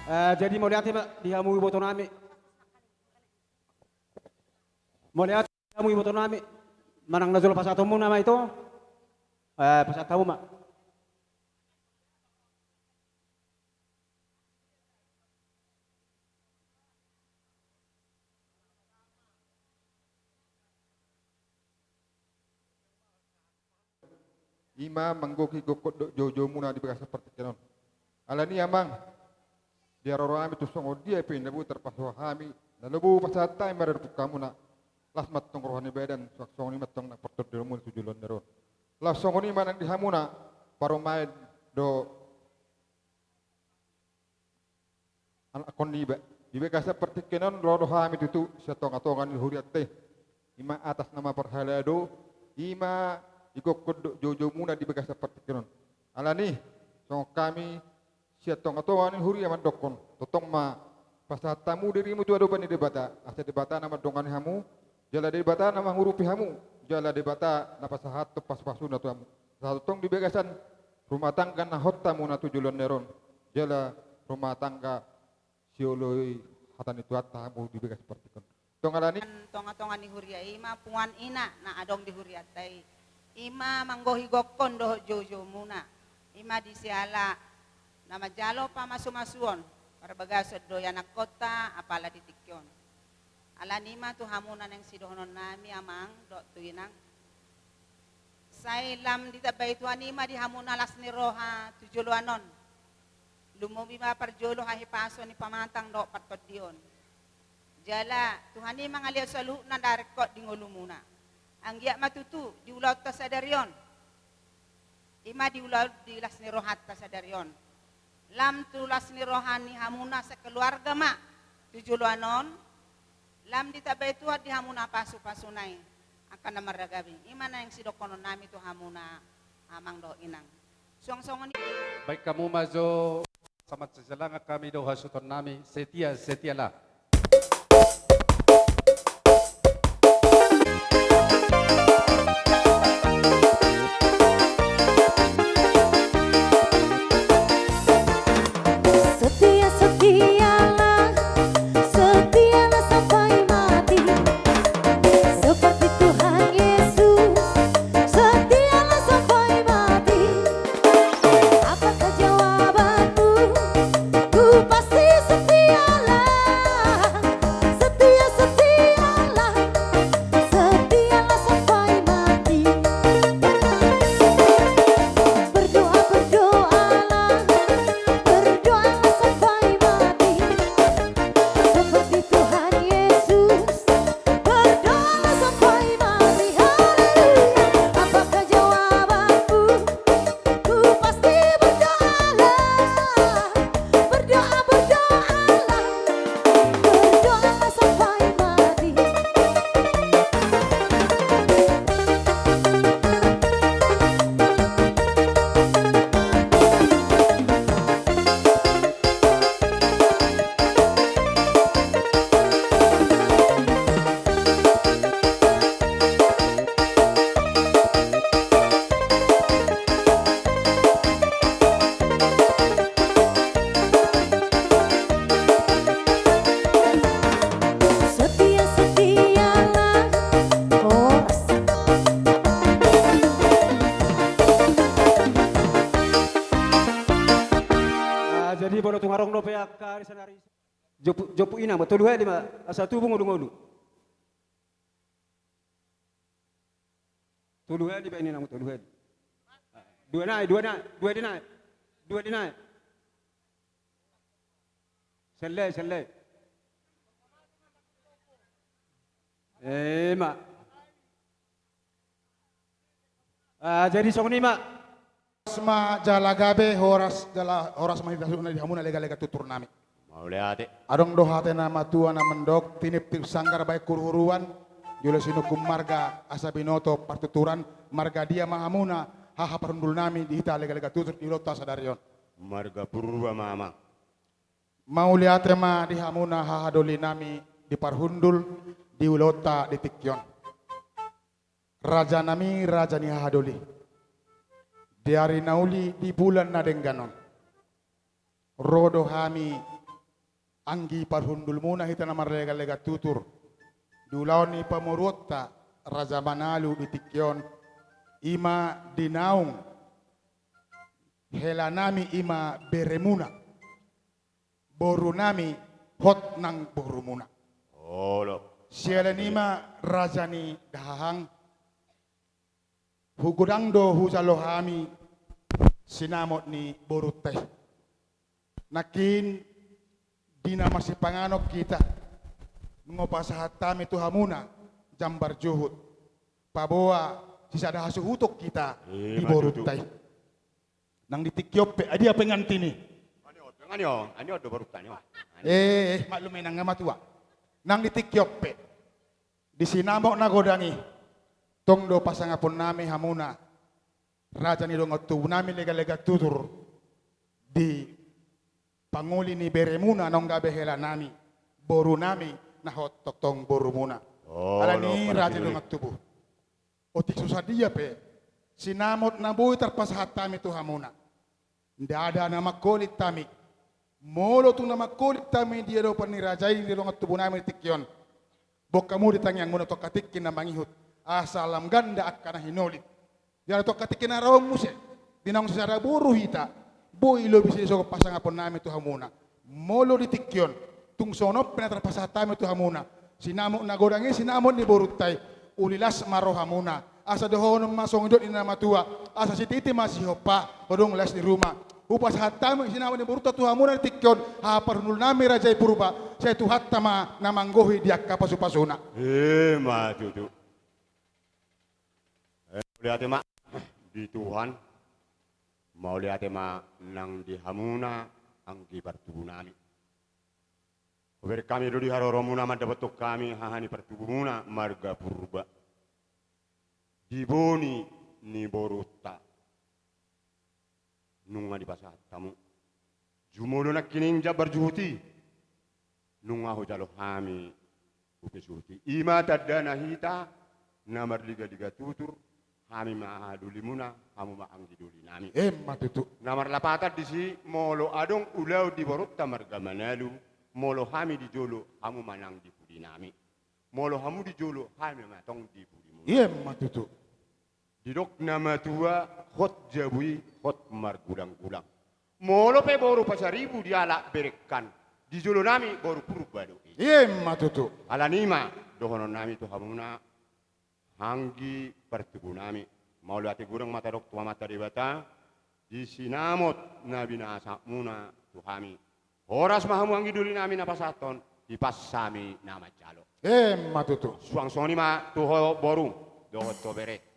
Eh, jadi mauliate ma di hamu iboto nami. Mauliate hamu iboto nami, manang na jolo pasahatonmuna ma ito, eh, pasahat hamu ma. Ima manggohi gokhon dohot joujoumuna di bagasan partingkian on. Alani amang, di haroro hami tu songon dia pe na boi tarpasahat hami, na lobi pasahat hami ma di hamuna, las ma antong roha ni badan, suang songon i ma antong na partondionmuna tu joloan ni ari on. Las songon i ma nang di hamuna, parumaen dohot anak ni iba. Di bagasan partingkian on ro do hami tutu sian tonga-tonga ni hurianta i. Ima atas nama parhalado, ima igokhon dohot joujoumuna di bagasan partingkian on. Alani songon hami sian tonga-tonga ni huria mandokhon, tongtong ma pasahat hamu dirimu tu adopan ni Debata, asa Debata na mandongani hamu, jala Debata na mangurupi hamu, jala Debata na pasahathon pasu-pasuna tu hamu. Asa tongtong di bagasan rumah tangga na hot hamuna tu joloan ni ari on, jala rumah tangga sioloi hata ni Tuhanta hamu di bagasan partingkian on. Tong alani. Tonga-tonga ni huria i ma punguan ina na adong di hurianta i. Ima manggohi gokhon dohot joujoumuna. Ima di siala Na manjalo pamasumasuon, parbagason do ianakhonta apala di tingki on. Alani i ma tu hamuna naeng sidohononnami amang dohot tu inang. Sai lam ditambai Tuhan i ma di hamuna las ni roha tu joloan on. Lumobi ma parjolo hahipason ni pamatang dohot partondion. Jala Tuhan i mangalehon saluhutna na ringkot di ngolumuna. Anggiat ma tutu di ulaonta sadari on. I ma di ulaon di las ni rohanta sadari on. Lam tu las ni roha ni hamuna sakeluarga ma tu joloan on. Lam ditambai Tuhan di hamuna pasupasuna i angka na marragam i. I ma naeng sidohononnami tu hamuna amang dohot inang. Suang songon i. Baen hamu ma jo. Sama sejalangan kami do hasuhuton nami, setia, setialah. Setia, setialah, setialah sampai mati. Seperti Tuhan Yesus, setialah sampai mati. Apakah jawabanmu? Ku pasti setialah, setia, setialah, setialah sampai mati. Berdoa, berdoalah, berdoalah sampai mati. Seperti Tuhan Yesus, berdoalah sampai mati. Haleluya. Apakah jawabanmu? Ku pasti berdoalah, berdoa, berdoalah, berdoalah sampai mati. Setia, setialah, horas. Ah, jadi molo tung adong dope angka ari sanari. Jopu, jopu inang ma, tolu hali ma, asa tubu ngolu-ngolu. Tolu hali baen inang, tolu hali. Dua nai, dua nai, dua di nai. Dua di nai. Selle, selle. Eh, ma. Ah, jadi songon i ma. Horas ma jala gabe, horas jala, horas ma hita saluhutna di hamuna lega-lega tutur nami. Mauliate. Adong do hata ni na matua na mandok, tiniptip sanggar bahen huruhuruan, jolo sinungkun marga asa binoto partuturan, marga dia ma hamuna haha parhundul nami di hita lega-lega tutur di ulaonta sadari on. Marga Purba ma amang. Mauliate ma di hamuna hahadoli nami di parhundul di ulaonta di tingki on. Raja nami, raja ni hahadoli. Di ari na uli, di bulan na denggan on, ro do hami anggi parhundulmuna hita na marlega-lega tutur di ulaon ni pamoruonta Raja Manalu di tingki on, i ma di naung hela nami, i ma beremuna. Boru nami, hot nang borumuna. Olo. Siala ni i ma raja ni dahahang, hugodang do hujalo hami sinamot ni borunta i. Nangkin di na masipanganon hita, nunga hupasahat hami tu hamuna jambar juhut, paboa sisada hasuhuton hita di borunta i. Nang di tingki on pe, adia pengantin i. Ani on, ani on, ani on do borunta ni on. Eh, eh, maklum, inang na matua. Nang di tingki on pe, di sinamot na godang i, tong do pasangapon nami hamuna, raja ni dongan tubu nami lega-lega tutur, di pangoli ni beremuna naung gabe hela nami, boru nami, na hot tongtong borumuna. Alani i, raja ni dongan tubu, otik so sadia pe sinamot na boi tarpasahat hami tu hamuna, ndada na mangkolit hami. Molo tung na mangkolit hami di adopan ni raja i, di dongan tubu nami di tingki on, boan hamu di tangiangmuna tongka tingki na mangihut, asa lam ganda angka na hinolit. Jala tongka tingki na ro muse, di naung sisada boru hita, Boi lobi sian i songon pasangapon nami tu hamuna. Molo di tingki on, tung songon on pe na tarpasahat hami tu hamuna, sinamot na godang i, sinamot ni borunta i, uli las ma rohamuna. Asa dohonon ma songon nidok ni na matua, asa sititi ma sihompa, todong las ni ruma. Hupasahat hami sinamot ni borunta tu hamuna di tingki on, haha parhundul nami raja i Purba, sai Tuhanta ma na manggohi di angka pasupasuna. Ima tutu. Eh, mauliate ma di Tuhan, mauliate ma nang di hamuna anggi partubu nami. Hubereng hami do di haroromuna mandapothon hami haha ni partubumuna marga Purba. Di boni ni borunta nunga dipasahat hamu. Jumolo nangkining jambar juhut i nunga hujalo hami upa suhut i. Ima tandana hita na marligaliga tutur, hami ma haha dolimuna, hamu ma anggi doli nami. Ima tutu. Na marlapatan disi, molo adong ulaon di borunta marga Manalu, molo hami di jolo, hamu ma nang di pudi nami. Molo hamu di jolo, hami ma tong di pudimuna. Ima tutu. Didok na matua, hot jabu i, hot margulanggulang. Molo pe boru Pasaribu dialap berengkan, di jolo nami boru Purba do i. Ima tutu. Alani i ma dohonon nami tu hamuna, anggi partubu nami, mauliate godang ma tadok tu Amanta Debata, di sinamot na binasahatmuna tu hami. Horas ma hamu anggi doli nami na pasahathon, hipas hami na manjalo. Ima tutu. Suang songon i ma tu ho boru dohot ho bere.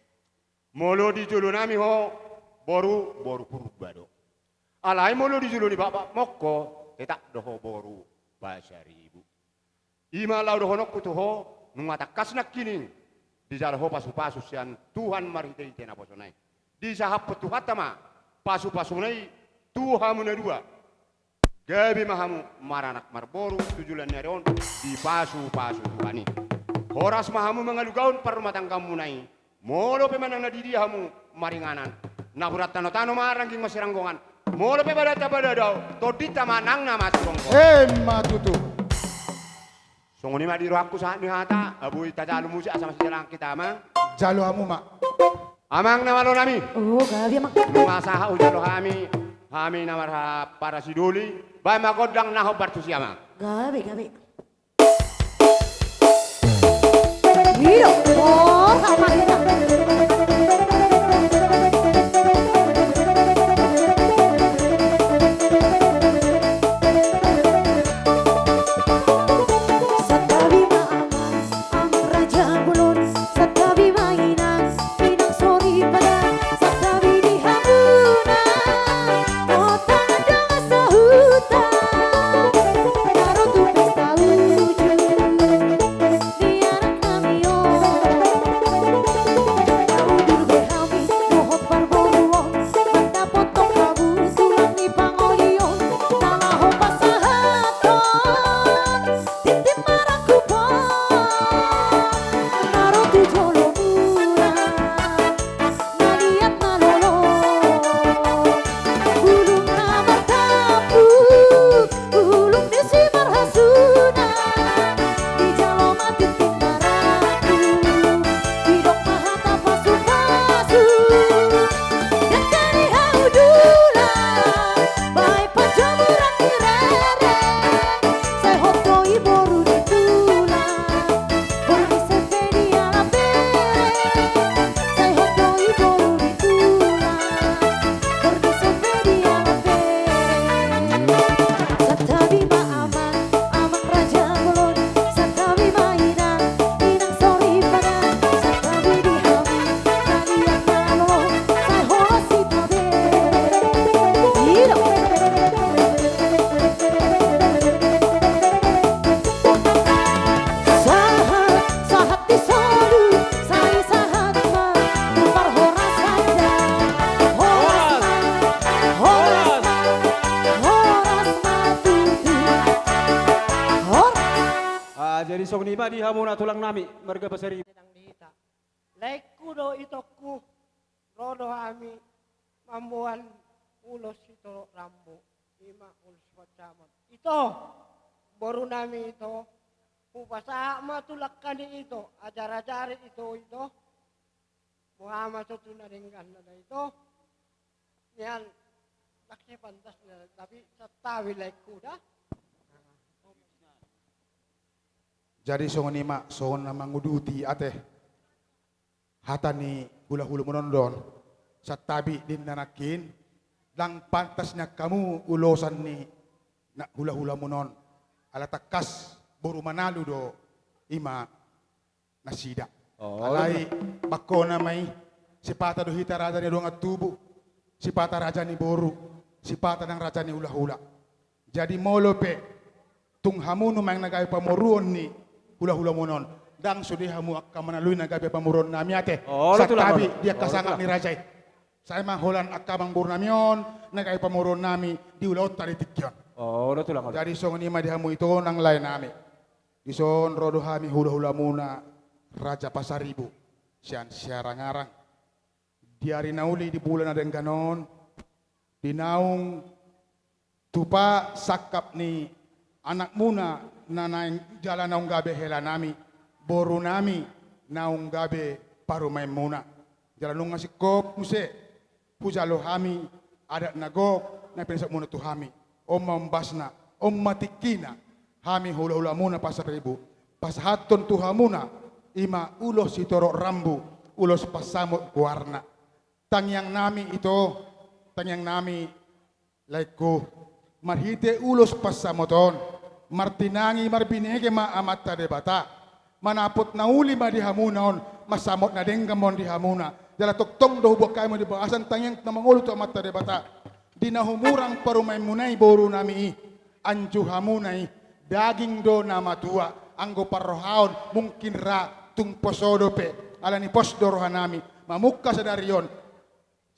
Molo di jolo nami ho boru, boru Purba do. Alai molo di jolo ni bapakmongko, tetap do ho boru Pasaribu. Ima laho dohononku tu ho, nunga tangkas nangkining dijalo ho pasupasu sian Tuhan marhitehite naposona i. Disahaphon Tuhanta ma pasupasuna i tu hamu na dua. Gabe ma hamu maranak marboru tu joloan ni ari on dipasupasu Tuhan i. Horas ma hamu mangalugahon parrumatanggaonmuna i. Molo pe manang na didia hamu maringanan, napuran tanotano ma rangging masiranggongan. Molo pe badanta badadao, tondinta ma nang na masironggo. Ima tutu. Songon i ma di rohangku sahat ni hata, boi tajalo muse asa masijalangan hita, Amang. Jalo hamu ma. Amang na malo nami. O, gabe, Amang. Nunga sahat hujalo hami, hami na marhaha parasidoli, baen ma gondang na hombar tusi, Amang. Gabe, gabe. Santabi ma amang, amang raja bolon, santabi ma inang, inang soripada, santabi di hamuna. Ota dang sahuta, na ro tu pesta uju ni anak nami on. Na udur be hami dohot parboruon, mandapothon hamu tulang ni pangolion, na laho pasahathon tintin marangkup on, na ro tu jolomuna. Na liat na lolo, bulung na martampuk, bulung ni simarhasuna. Dijalo ma tintin marangkup, didok ma hata pasupasu. Dangka ni hau dulang, baen panjomuran ni rere. Sai hot do i boru ni tulang, boru ni Sepe dialap bere. Sai hot do i boru ni tulang, boru ni Sepe dialap bere. Santabi ma amang, amang raja bolon, santabi ma inang, inang soripada, santabi di hami, na liat na lolo, sai horas hita be. Ido. Sahat, sahat di solu, sai sahat ma tu parhorasan da. Horas ma, horas ma, horas ma tutu. Horas. Ah, jadi songon i ma di hamuna tulang nami marga Pasaribu. Nang di hita. Laengku do itongku, ro do hami mamboan ulos Sitorop Rambu, ima ulos pancaman. Ito, boru nami ito, hupasahat ma tu langka ni ito, ajar-ajari ito, ito. Boha ma tutu na dengganna da ito. Nian, Laksi pantas na, tapi santabi laengku da. Jadi songon i ma, songon na manguduti ate hata ni hulahulamuna on do on. Santabi di na nangkin, ndang pantas ni angkamu ulosan ni na hulahulamuna on. Ala tangkas boru Manalu do i ma nasida. Oh, alai, bangkona ma i, sipata do hita raja ni dongan tubu, sipata raja ni boru, sipata nang raja ni hulahula. Jadi molo pe tung hamu nuaeng na gabe pamoruon ni hulahulamuna on, ndang sude hamu angka Manalu i na gabe pamoruonnami ate. Oh, olo, Tulang, santabi olo. Di angka, olo, sangap, Tulang, ni raja i. Sai ma holan angka amangborunami on na gabe pamoruonnami di ulaonta di tingki on. Oh, olo, Tulang, olo. Jadi songon i ma di hamu ito nang laenami. Dison ro do hami hulahulamuna Raja Pasaribu sian Siarangarang. Di ari na uli di bulan na denggan on, di naung tupa sangkap ni anakmuna na naeng jala naung gabe helanami, borunami naung gabe parumaenmuna. Jala nunga singkop muse hujalo hami adat na gok na pinasakmuna tu hami. On ma ombasna, on ma tingkina, hami hulahulamuna Pasaribu pasahathon tu hamuna, i ma ulos sitorop rambu, ulos pansamot goarna. Tangiangnami ito, tangiangnami, laengku, marhite ulos pansamot on, martinangi marbinege ma Amanta Debata, manapot na uli ma di hamuna on, mansamot na denggan ma on di hamuna, jala tongtong do huboan hami di bagasan tangiang na mangolu tu Amanta Debata. Di na humurang parumaenmuna i, borunami i, anju hamuna i, daging do na matua, anggo parrohaon mungkin ra tung poso dope, alani pos do rohanami, mamungka sadari on,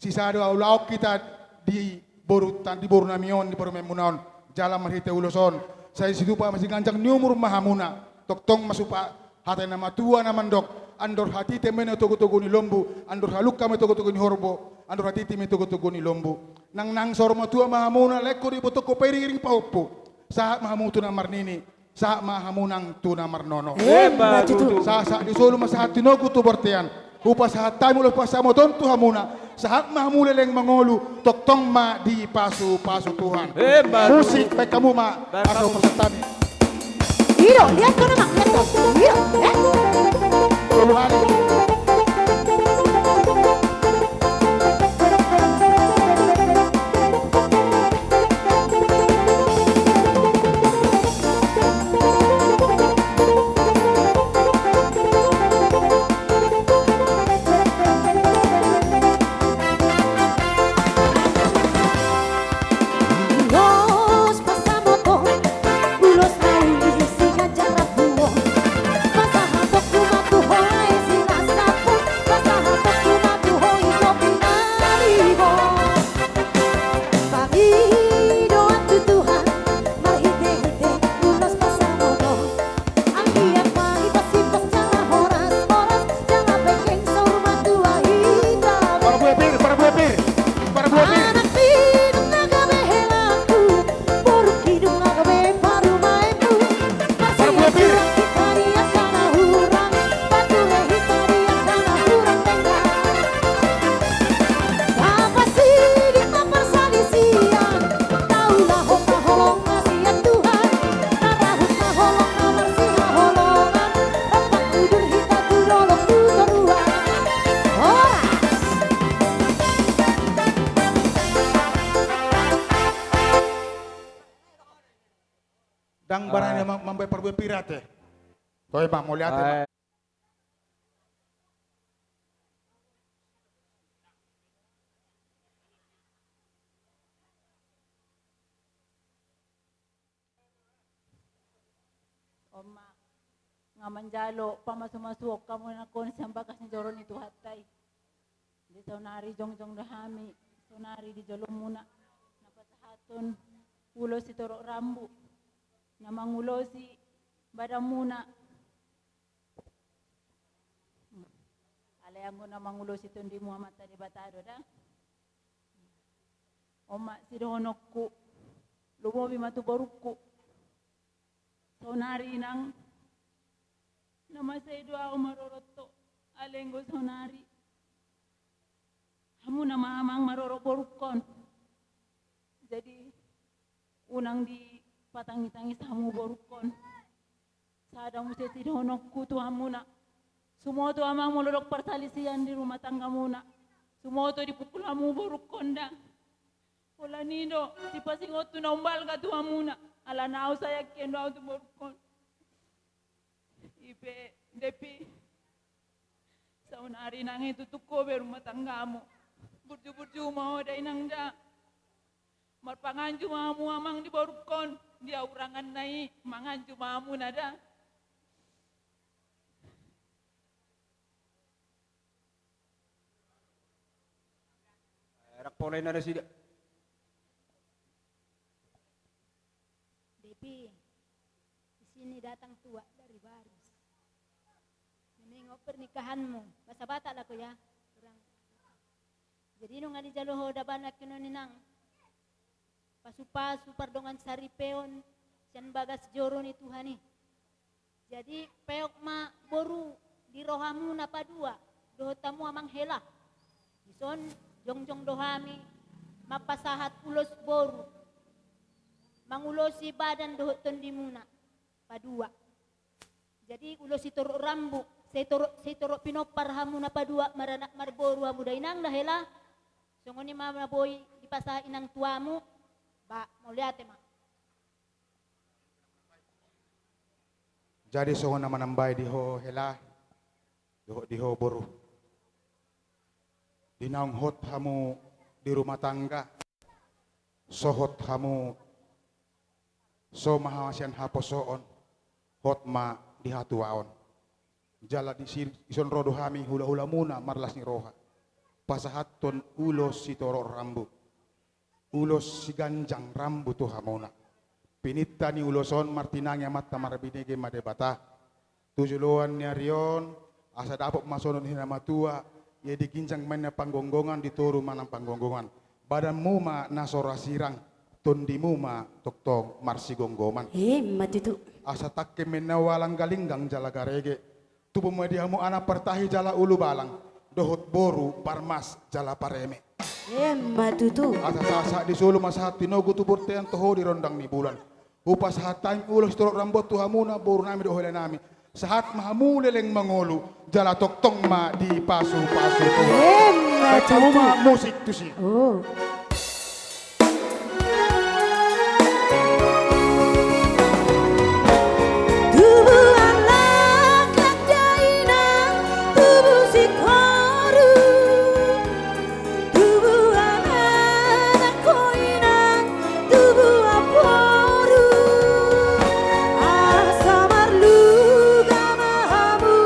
sisada ulaon hita di borunta, di borunami on, di parumaenmuna on, jala marhite ulos on, sai situpa masiganjang ni umur ma hamuna, tongtong ma supa hata ni na matua na mandok, andor hatiti ma na togutogu ni lombu, andor halumpang ma togutogu ni horbo, andor hatiti ma togutogu ni lombu. Nang, nang saur matua ma hamuna, laengku, dibotohon pe iringiring pahompu. Sahat ma hamu tu na marnini, sahat ma hamu nang tu na marnono. Emma tutu. Sahat, sahat ni solu ma sahat tinogu tu bontean. Hupasahat hami ulos pansamot on tu hamuna. Sahat ma hamu leleng mangolu, tongtong ma dipasupasu Tuhan. Emma tutu. Musik, baen hamu ma. Baen hamu. Asa hupasahat hami. I do, lihat ko nama, lihat ko. I do, eh? Tolu hali. Parbue pir, parbue pir, parbue pir. Parbue pir. Ndang barani mambaen parbue pir ate. Toe ma, mauliate ma. On ma, nga manjalo pamasumasuon hamu na nangkon sian bagas ni joro ni Tuhanta i. Di saonari jongjong do hami saonari di jolomuna, na pasahathon ulos sitorop rambu na mangulosi badanmuna. Alai anggo na mangulosi tondimu Amanta Debata do da. On ma sidohononku, lumobi ma tu borungku. Saonari nang na mansai do ahu marorot ho, alai anggo saonari hamu nama amang marorot borungkon. Jadi, unang dipatangis-tangis hamu borungkon. Sada muse sidohononku tu hamuna. Sumoto amang molo dong parsalisian di rumah tanggamuna. Sumoto dipukul hamu borungkon da. Holan i do sipasingot tu na umbalga tu hamuna. Alana au sayang hian do au tu borungkon. I pe, Depi, saonari nang i tutup ho be rumah tanggamu. Burju-burju ma ho da inang da. Marpanganju ma hamu amang di borungkon, di ahuranganna i manganju ma hamuna da. Eh, rap pola inna nasida. Depi, di sini datang tuak dari Baris. Menengok pernikahanmu. Bahasa Batak lah ko ya. Kurang. Jadi nunga dijalo ho da ba nangkinon inang. Pasu-pasu pardongan saripeon sian bagas joro ni Tuhan i. Jadi peok ma boru di rohamuna padua dohot hamu amang hela. Dison jongjong do hami mampasahat ulos boru mangulosi badan dohot tondimuna padua. Jadi ulos sitorop rambu, sitorop, sitorop pinompar hamu na padua maranak marboru hamu da inang da hela. Songon i ma na boi dipasahat inang tuamu. Ba, mauliate ma. Jadi songon na manambai di ho hela dohot di ho boru. Di naung hot hamu di rumah tangga, so hot hamu, so ma hasian haposoon, hot ma di hatuaon. Jala disi, dison ro do hami hula-hulamuna marlas ni roha pasahathon ulos sitorop rambu, ulos siganjang rambu tu hamuna. Pininta ni ulos on martinangi Amanta marbinege ma Debata. Tu joloan ni ari on, asa dapot ma songon hata ni na matua, ia di ginjang ma inna panggonggongan, di toru ma nang panggonggongan. Badanmu ma na so ra sirang, tondimu ma tongtong marsigomgoman. Emma tutu. Asa tangke ma inna ualang galinggang jala garege. Tubu ma di hamu anak partahi jala ulubalang, dohot boru parmas jala pareme. Emma tutu. Asa sahat-sahat di solu ma sahat tinogu tu bontean, toho di rondang ni bulan. Hupasahat hami ulos sitorop rambu on tu hamuna, borunami dohot helanami. Sahat ma hamu leleng mangolu, jala tongtong ma dipasu-pasu Tuhan. Emma tutu. Baen hamu ma musik tusi. Oh. Tubuan laklak da inang, tubu singkoru. Tubuan anak ho inang, tubuan boru. Asa marluga ma hamu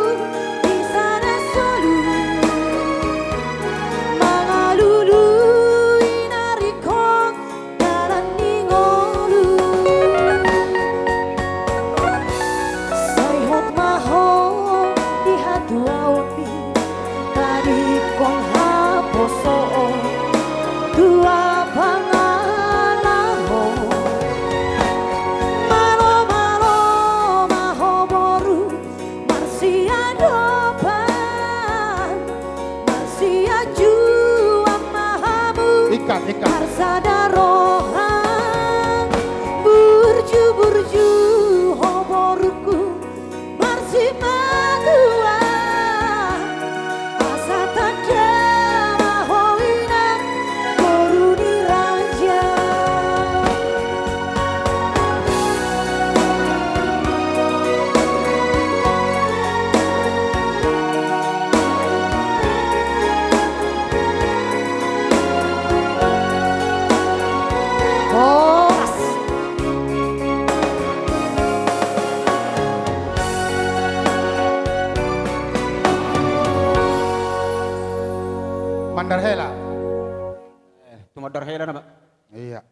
di sada solu. Mangalului na ringkot dalan ni ngolu. Sai hot ma ho di hatuaonmi, tadingkon haposoon, tua pangalahon. Malo-malo ma ho boru, marsiadopan, marsianjuan ma hamu. Ikan, ikan. Marsada roha, burju-burju ho borungku, marsimatua. Asa tanda ma ho inang boru ni raja. Horas. Mandar hela. Eh, tu mandar hela nama. Iya.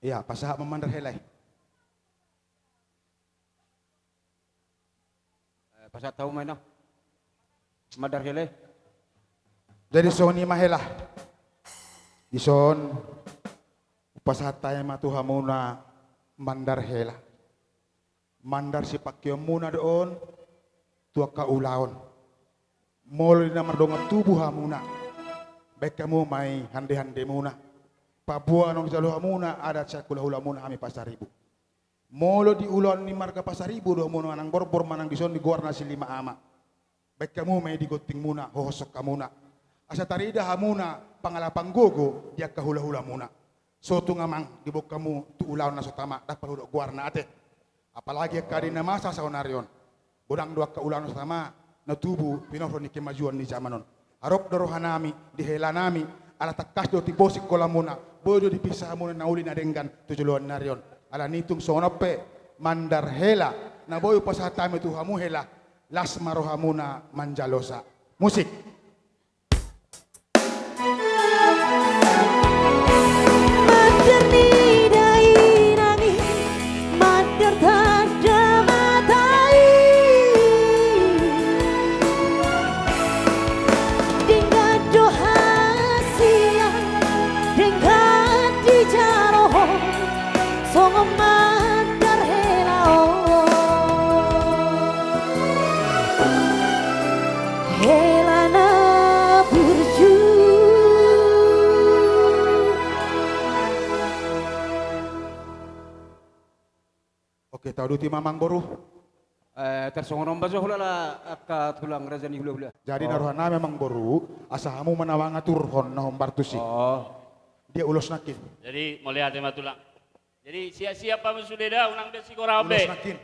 Iya, pasahat ma mandar hela i. Eh, pasahat hamu ma inna. Mandar hela i. Jadi songon i ma hela. Dison, pasahat hami ma tu hamuna mandar hela. Mandar sipangkeonmuna do on. tu angka ulaon. Molo di na mardongan tubu hamuna, baen hamu ma i hande-handemuna. Paboa naung dijalo hamuna adat sian hula-hulamuna hami Pasaribu. Molo di ulaon ni marga Pasaribu do hamuna manang borbor manang dison di goar na silima ama, baen hamu ma i di gontingmuna, hohoshon hamuna. Asa tarida hamuna pangalapan gogo di angka hula-hulamuna. So tung amang diboan hamu tu ulaon na so tama, ndang parhudok goarna ate. Apalagi angka di na masa saonari on. Godang do angka ulaon na so tama na tubu pinorhon ni kemajuan ni jaman on. Harop do rohanami, di helanami, ala tangkas do tiposi holamuna, boi do dipinsah hamuna na uli na denggan tu joloan ni ari on. Alani tung songon on pe, mandar hela, na boi hupasahat hami tu hamu hela, las ma rohamuna manjalosa. Musik. Mandar ni dainang i, mandar tanda mata i. Denggan do hasian, denggan dijalo ho. Songon mandar hela on, hela na burju. Oke, tauduti ma amang boru. Eh, tarsongon on ma jo hulala angka tulang raja ni hula-hula. Jadi, oh, na rohanami amang boru, asa hamu ma na mangaturhon na hombar tusi. Oh. Dia ulos nangkin. Jadi, mauliate ma tulang. Jadi, siap-siap hamu sude da, unang be sigora be. Ulos nangkin.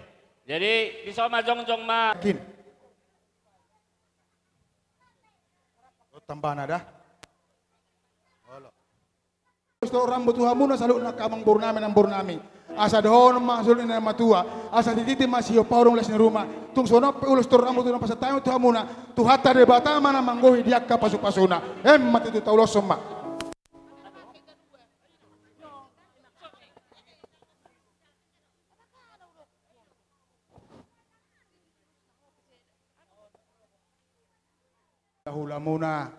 Jadi, dison ma jongjong ma. Nangkin. Tambana da. Olo. Ulos torop rambu tu hamuna saluhutna angka amang borunami, namborunami. Asa dohonon ma saluhut ni na matua, asa titi ma sihompa ho dohot las ni ruma. Tung songon on pe ulos torop rambu tu na pasahat hami tu hamuna, Tuhanta Debata ma na manggohi di angka pasu-pasuna. Emma tutu, tauloshon ma. Hulamuna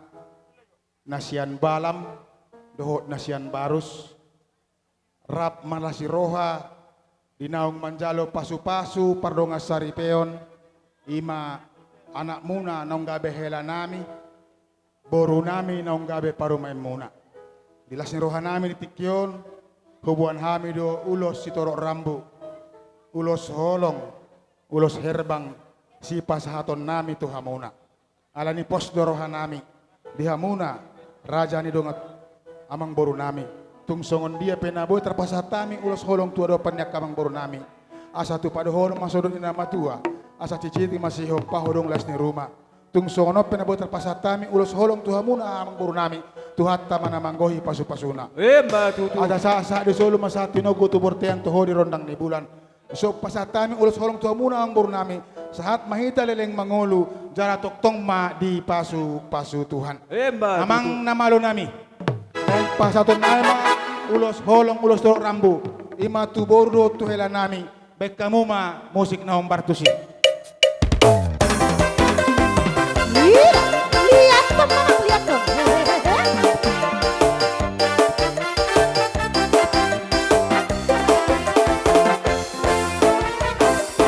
na sian Balam dohot na sian Barus, rap marlas ni roha di naung manjalo pasu-pasu pardongan saripeon, i ma anakmuna naung gabe helanami, borunami naung gabe parumaenmuna. Di las ni rohanami di tingki on, huboan hami do ulos sitorop rambu, ulos holong, ulos herbang, sipasahatonnami tu hamuna. Alani pos do rohanami di hamuna, raja ni dongan amang borunami. Tung songon dia pe na boi tarpasahat hami ulos holong tu adopan ni angka amang borunami, asa tupa dohonon ma saluhut ni na matua, asa titi ma sihompa ho dohot las ni ruma. Tung songon on pe na boi tarpasahat hami ulos holong tu hamuna amang borunami, Tuhanta ma na manggohi pasu-pasuna. Emma tutu. Asa sahat-sahat di solu ma sahat tinogu tu bortean toho di rondang ni bulan. So pasahat hami ulos holong tu hamuna amang borunami, sahat ma hita leleng mangolu, jala tongtong ma dipasu-pasu Tuhan. Emma tutu. Amang na malonami, pasahatonnami ma ulos holong, ulos torop rambu, i ma tu boru dohot tu helanami. Baen hamu ma musik na hombar tusi. Ih, lihat dong, Bang, lihat dong.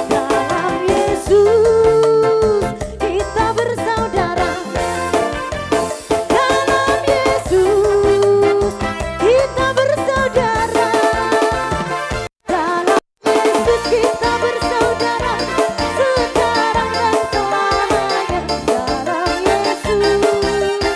Dalam Yesus kita bersaudara. Dalam Yesus kita bersaudara. Dalam Yesus kita bersaudara, sekarang dan selamanya. Dalam Yesus.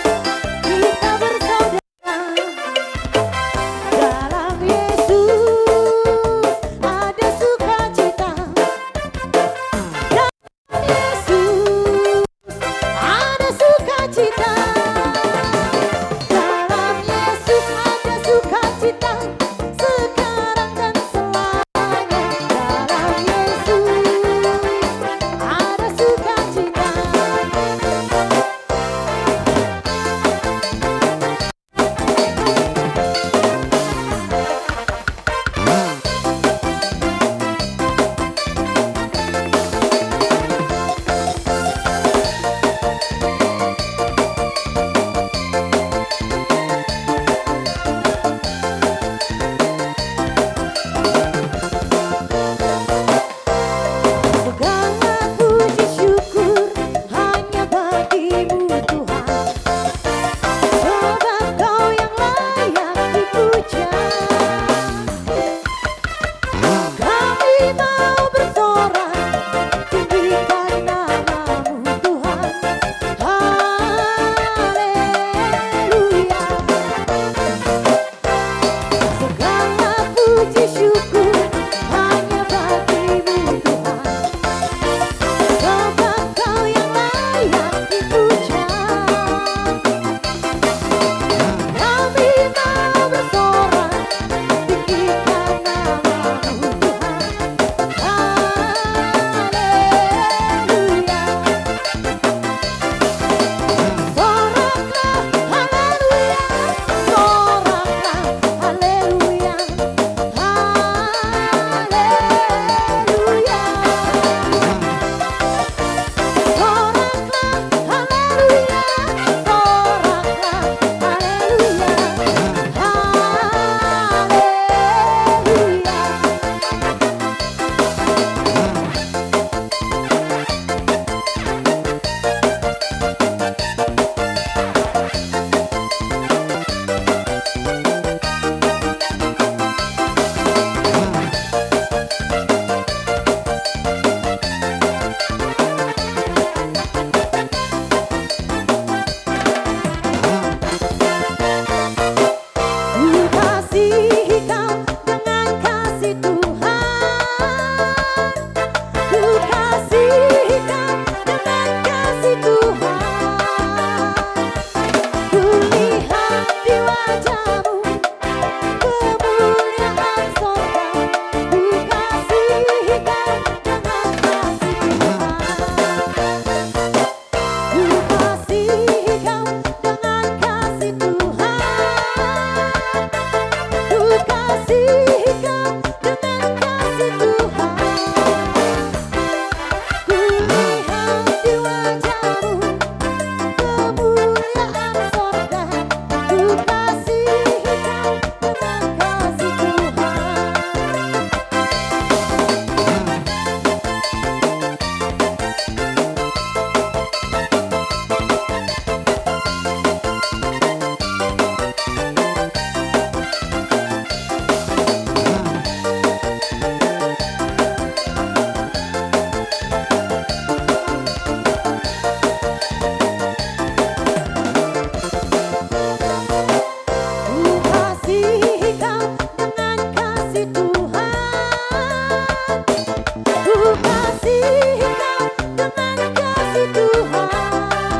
Ku kasih kau dengan kasih Tuhan.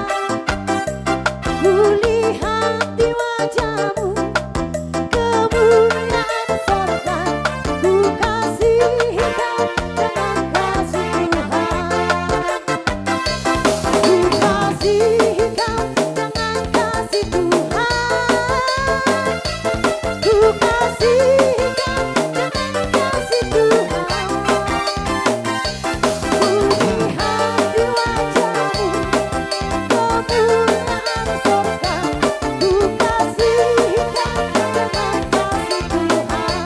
Kulihat di wajahmu kemuliaan sorga. Ku kasih kau dengan kasih Tuhan. Ku kasih kau dengan kasih Tuhan. Ku kasih kau dengan kasih Tuhan. Kulihat di wajahmu kemuliaan sorga. Ku kasih kau dengan kasih Tuhan.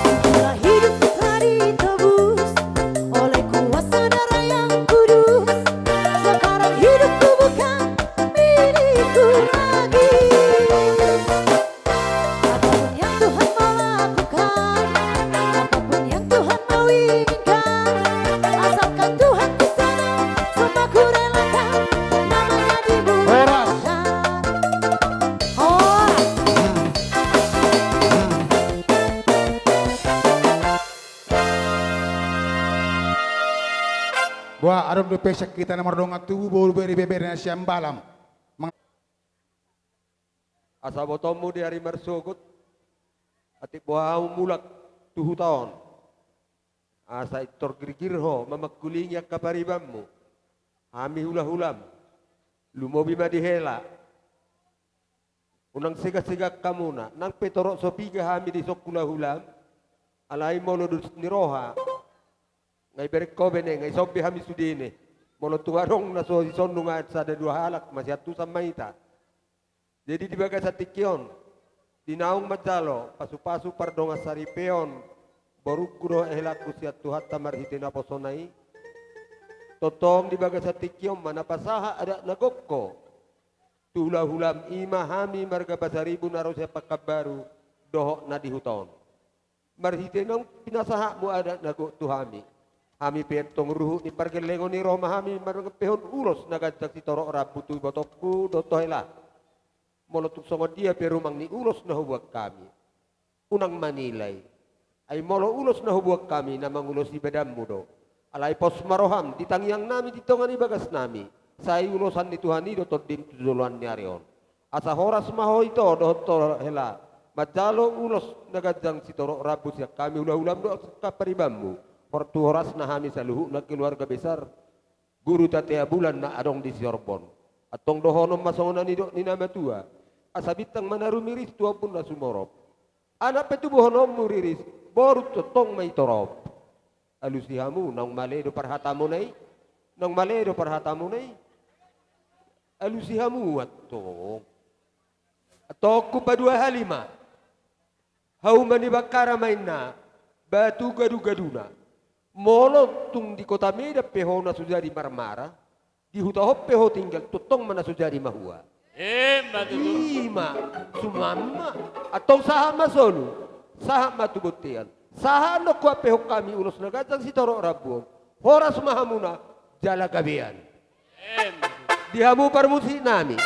Setelah hidupku telah ditebus oleh kuasa darah yang kudus, sekarang hidupku bukan milikku lagi. Apapun yang Tuhan mau lakukan, apapun yang Tuhan mau inginkan, asalkan Tuhan di sana, semua ku relakan, namanya dimuliakan. Horas. Horas. Boha, adong dope sian hita na mardongan tubu, boru, bere, ibebere na sian Balam. Mang- Asa botoonmu di ari marsogot, atik boha hamu mulak tu huta on. Asa intor girgir ho mamangkulingi angka paribanmu. Hami hulahulam, lumobi ma di hela. Unang segasegaan hamuna, nang pe torop so piga hami dison hulahulam, alai molo dos ni roha, nga ibereng ho be ne, nga dison be hami sudene. Molo tung adong na so dison nunga sada dua halak, masiantusan ma hita. Jadi di bagasan tingki on, di naung manjalo pasupasu pardongan saripeon borungku dohot helangku sian Tuhanta marhite naposona i, tongtong di bagasan tingki on ma na pasahat adat na gok ho tu hulahulam, i ma hami marga Pasaribu na ro sian Pakanbaru dohot na di huta on. Marhite naung pinasahatmu adat na gok tu hami, hami pe antong ruhut ni pargellengon i ro ma hami mangampehon ulos na ganjang sitorop rambu tu ibotongku dohot tu hela. Molo tung songon dia pe rumang ni ulos na huboan hami, unang manilai. Ai molo ulos na huboan hami na mangulosi badanmu do, alai pos ma roham di tangiangnami, di tonga ni bagasnami, sai ulosan ni Tuhan i do tondim tu joloan ni ari on. Asa horas ma ho ito dohot ho hela manjalo ulos na ganjang sitorop rambu sian hami hulahulam dohot sian paribanmu, hor tu horasna hami saluhutna keluarga besar Guru Tatea Bulan na adong di Siorbon. Antong dohonon ma songon na nidok ni na matua: Asa bintang ma na rumiris tu ombun na sumorop, anak pe tubuhononmu riris, boru tongtong ma i torop. Alusi hamu, naung male do parhatamuna i? Naung male do parhatamuna i? Alusi hamu antong. Antong hupadua hali ma. Hauma ni Bangkara ma inna, batu gadugaduna. Molo tung di Kota Medan pe ho na so jadi marmara, di huta on pe ho tinggal, tongtong ma na so jadi mahua. Emma tutu. I ma, suman ma. Antong sahat ma solu, sahat ma tu bontean. Sahat do huampehon hami ulos na ganjang sitorop rambu on. Horas ma hamuna, jala gabean. Emma tutu. Di hamu parmusiknami,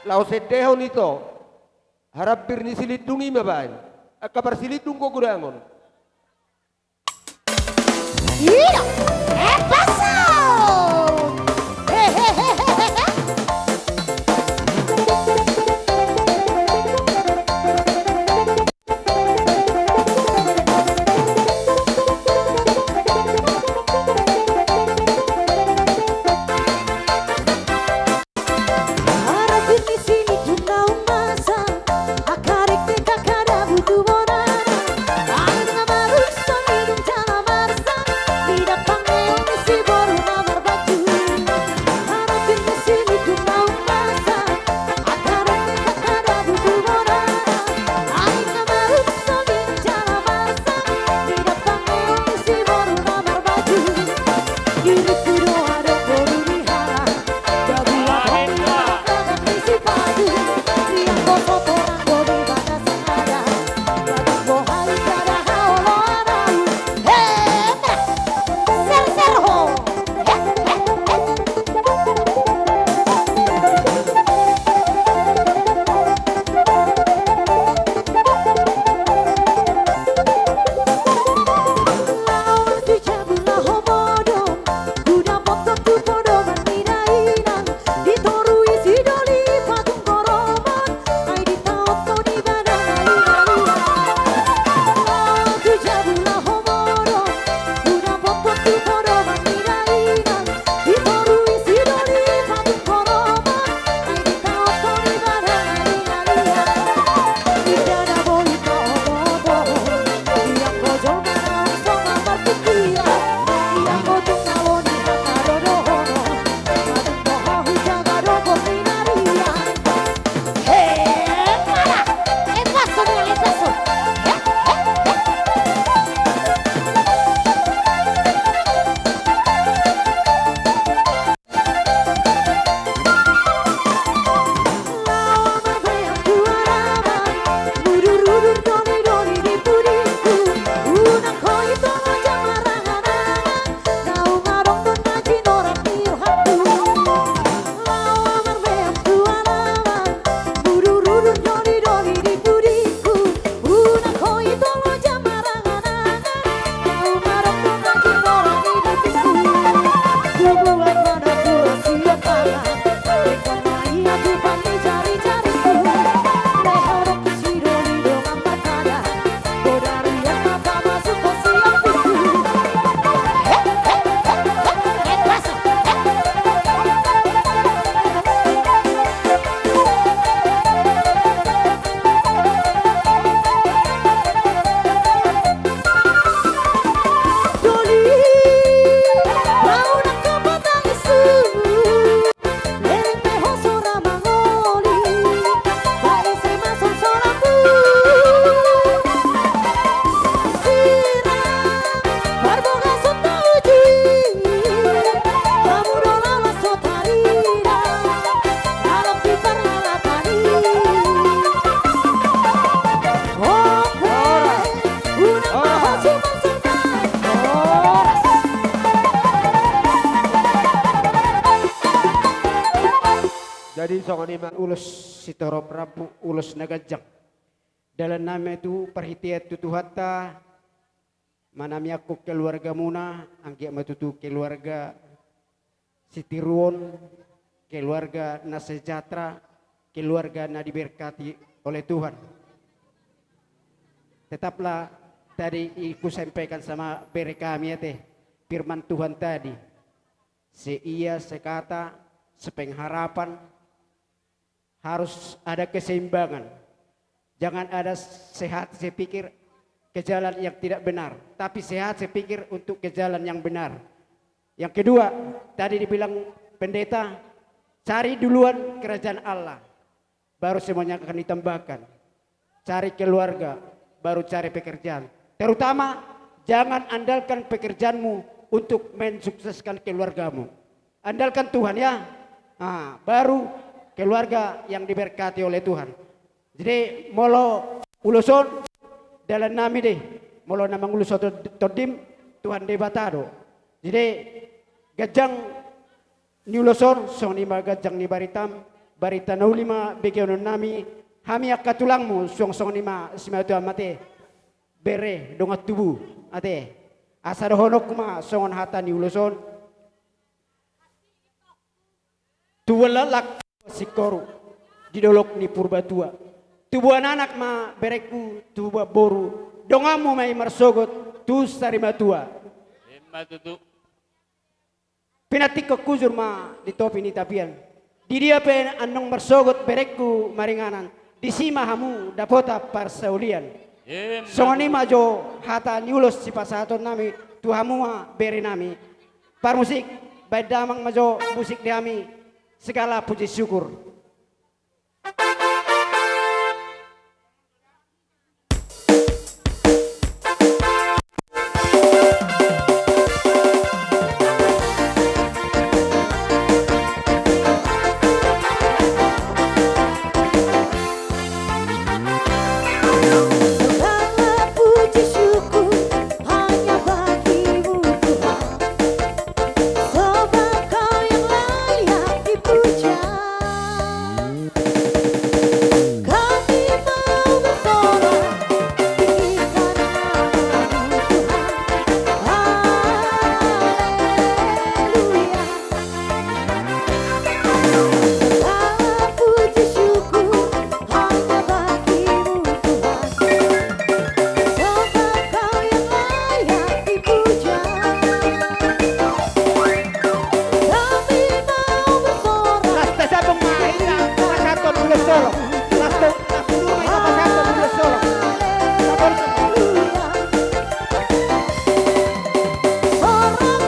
laos endehon ito. Harambir ni silindung i ma baen. Angka parsilindung gogodangon. Iya, epaso. Hehehe. Jadi songon i ma ulos sitorop rambu, ulos na ganjang. Dalan nami tu parhitean tu Tuhanta, manamiangkon keluargamuna, anggiat ma tutu keluarga sitiruon, keluarga na sejahtera, keluarga na diberkati oleh Tuhan. Tetaplah tadi i kusampaikan sama bere kami ate, firman Tuhan tadi. Seia, sekata, sepengharapan, harus ada keseimbangan. Jangan ada sehat sepikir ke jalan yang tidak benar, tapi sehat sepikir untuk ke jalan yang benar. Yang kedua, tadi dibilang pendeta, cari duluan kerajaan Allah, baru semuanya akan ditambahkan. Cari keluarga, baru cari pekerjaan. Terutama, jangan andalkan pekerjaanmu untuk mensukseskan keluargamu. Andalkan Tuhan ya. Nah, baru keluarga yang diberkati oleh Tuhan. Jadi, molo ulos on, dalan nami do i. Molo na mangulos on to-, tondim, Tuhan Debata do. Jadi, ganjang ni ulos on, songon i ma ganjang ni baritam, barita na uli ma begeonon nami, hami angka tulangmu, suang songon i ma simatuam ate, bere, dongan tubu, ate. Asa dohononku ma songon hata ni ulos on. Tubuan laklak singkoru di dolok ni Purbatua. Tubuan anak ma berengku, tubuan boru donganmu ma i marsogot tu sarimatua. Emma tutu. Pinantikhon hujur ma di topi ni tapian. Di dia pe annon marsogot berengku maringanan, disi ma hamu dapotan parsaulian. Emma tutu. Songon i ma jo hata ni ulos sipasahaton nami tu hamu ma bere nami. Parmusik, baen damang ma jo musik di hami, segala puji syukur. Segala puji syukur hanya bagimu Tuhan. Sebab Kau yang layak dipuja. Kami mau bersorak, tinggikan nama-Mu, Tuhan. Haleluya. Segala puji syukur hanya bagimu, Tuhan. Sebab Kau yang layak dipuja. Kami mau bersorak. Las ta sabung ma hita pasahathon ulos holong. Las ta, las ta sabung ma hita pasahathon ulos holong. Haleluya. Sorak,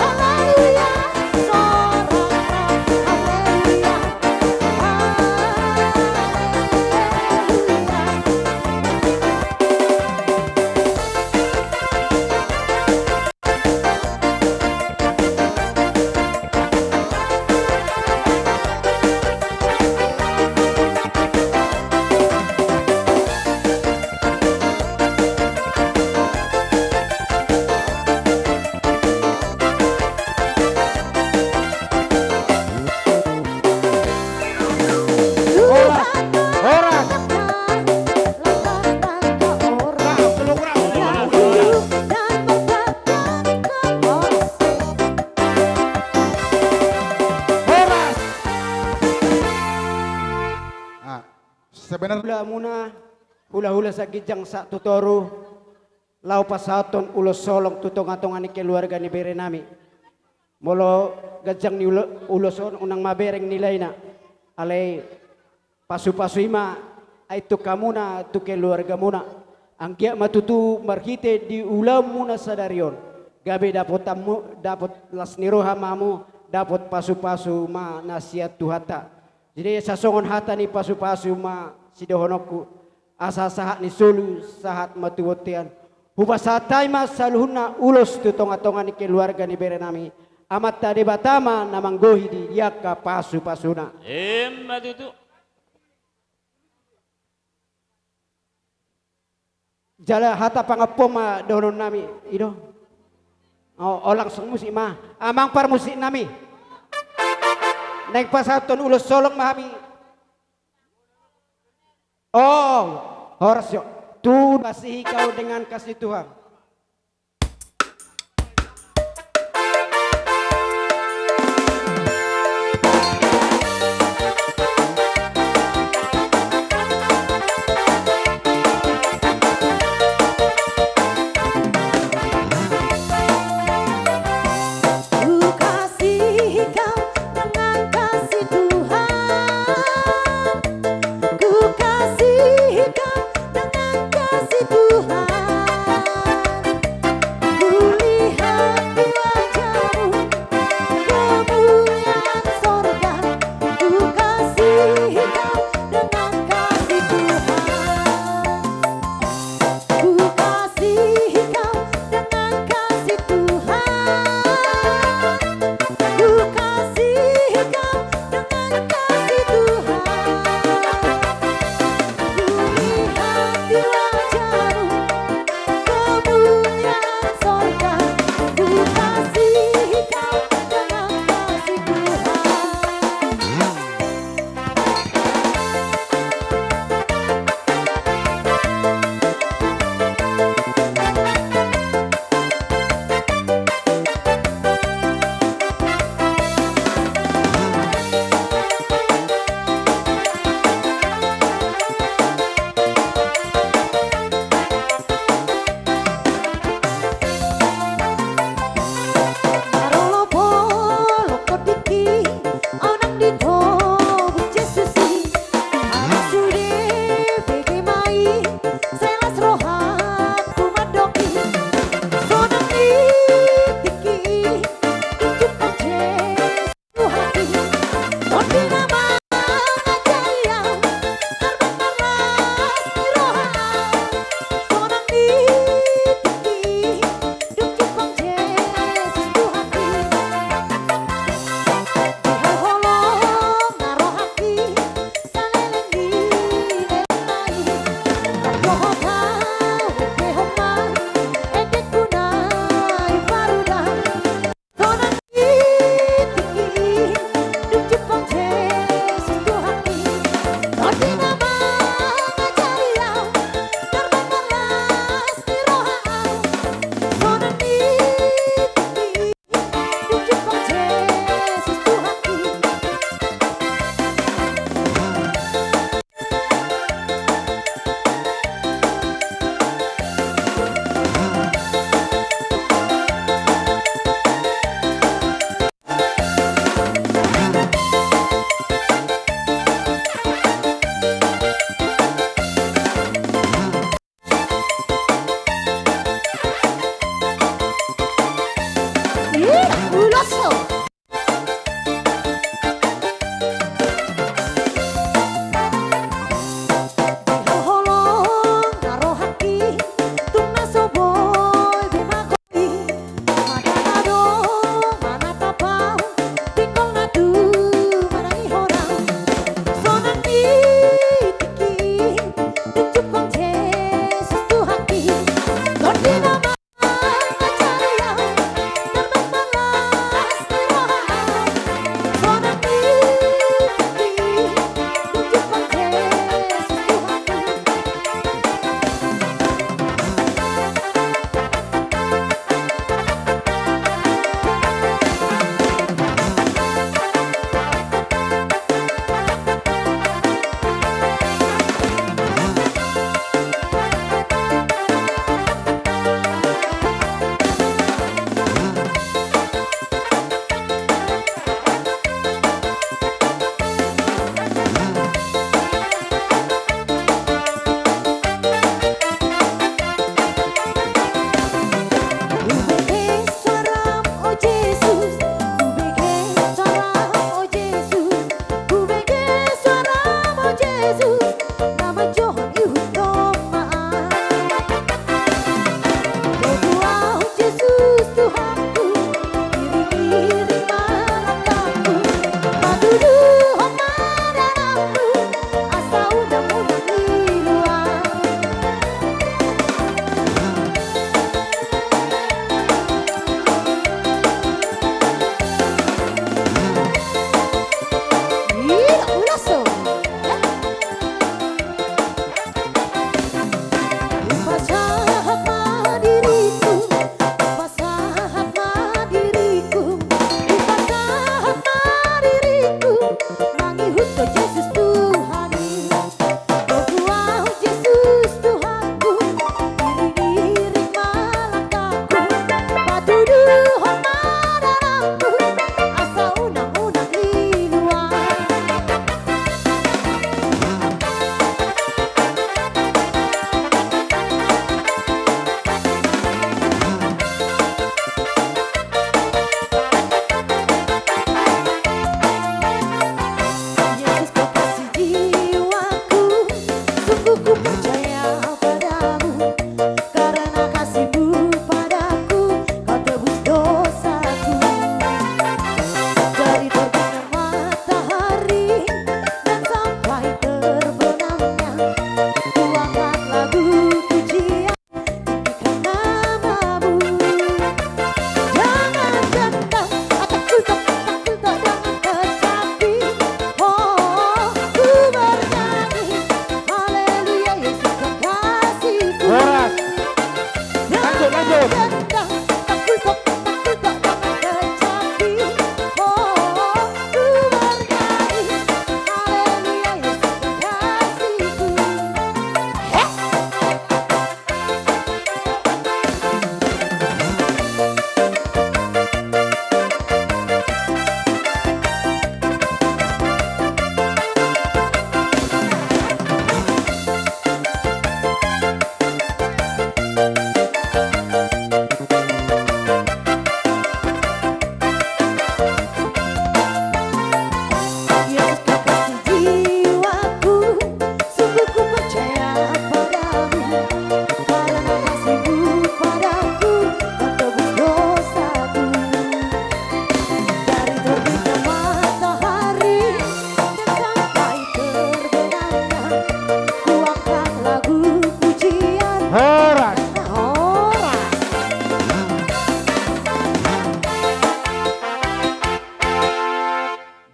haleluya. Sorak, haleluya. Haleluya. Horas, horas. Horas. Ah, sebenarnya hulamuna, hula-hula saginjang sahat tu toru, laho pasahathon ulos holong tu tonga-tonga ni keluarga ni bere nami. Molo ganjang ni ulo-, ulos on, unang mabereng nilaina. Alai pasu-pasu i ma, ai tu hamuna, tu keluargamuna. Anggiat ma tutu marhite di ulaonmuna sadari on, gabe dapotanmu, dapot las ni roha ma hamu, dapot pasu-pasu ma na sian Tuhanta. Jadi, sasongon hata ni pasu-pasu ma sidohononku, asa sahat ni solu, sahat ma tu bontean. Hupasahat hami ma saluhutna ulos tu tonga-tonga ni keluarga ni bere nami. Amanta Debata ma na manggohi di angka pasu-pasuna. Emma tutu. Jala hata pangampu ma dohonon nami, i do. O, o, langsung musik ma. Amang parmusik nami. Naeng pasahathon ulos holong ma hami. O, horas jo. Ku kasih kau dengan kasih Tuhan. Ku kasih kau dengan kasih Tuhan. Ku kasih kau dengan kasih Tuhan.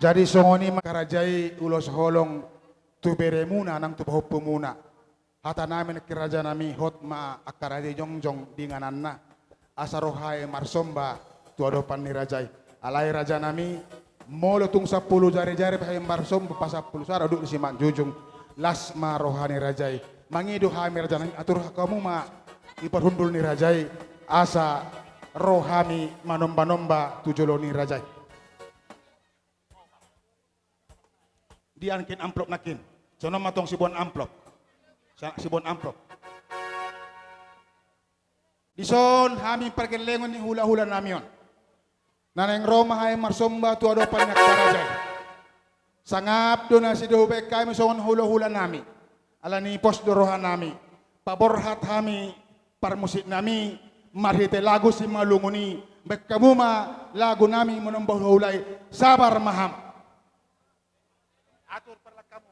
Jadi songon i ma angka raja i, ulos holong tu beremuna nang tu pahompumuna. Hata nami nangkin raja nami, hot ma angka raja i jongjong di ingananna, asa ro hami marsomba tu adopan ni raja i. Alai raja nami, molo tung sampulu jari-jari pe hami marsomba, pasampulu sada duduk di simanjujung, las ma roha ni raja i. Mangido hami raja nami, atur hamu ma di parhundul ni raja i, asa ro hami manomba-nomba tu jolo ni raja i. Dia nangkin amplop nangkin. Songon on ma tong siboan amplop. Sa-, siboan amplop. Dison hami pargellengon ni hula-hula nami on. Na naeng ro ma hami marsomba tu adopan ni angka raja i. Sangap do na sai hubaen hami songon hula-hula nami. Alani pos do roha nami. Paborhat hami parmusik nami marhite lagu Simalungun i. Baen hamu ma lagu nami manomba hula-hula i. Sabar ma hamu. Atur parlak hamu.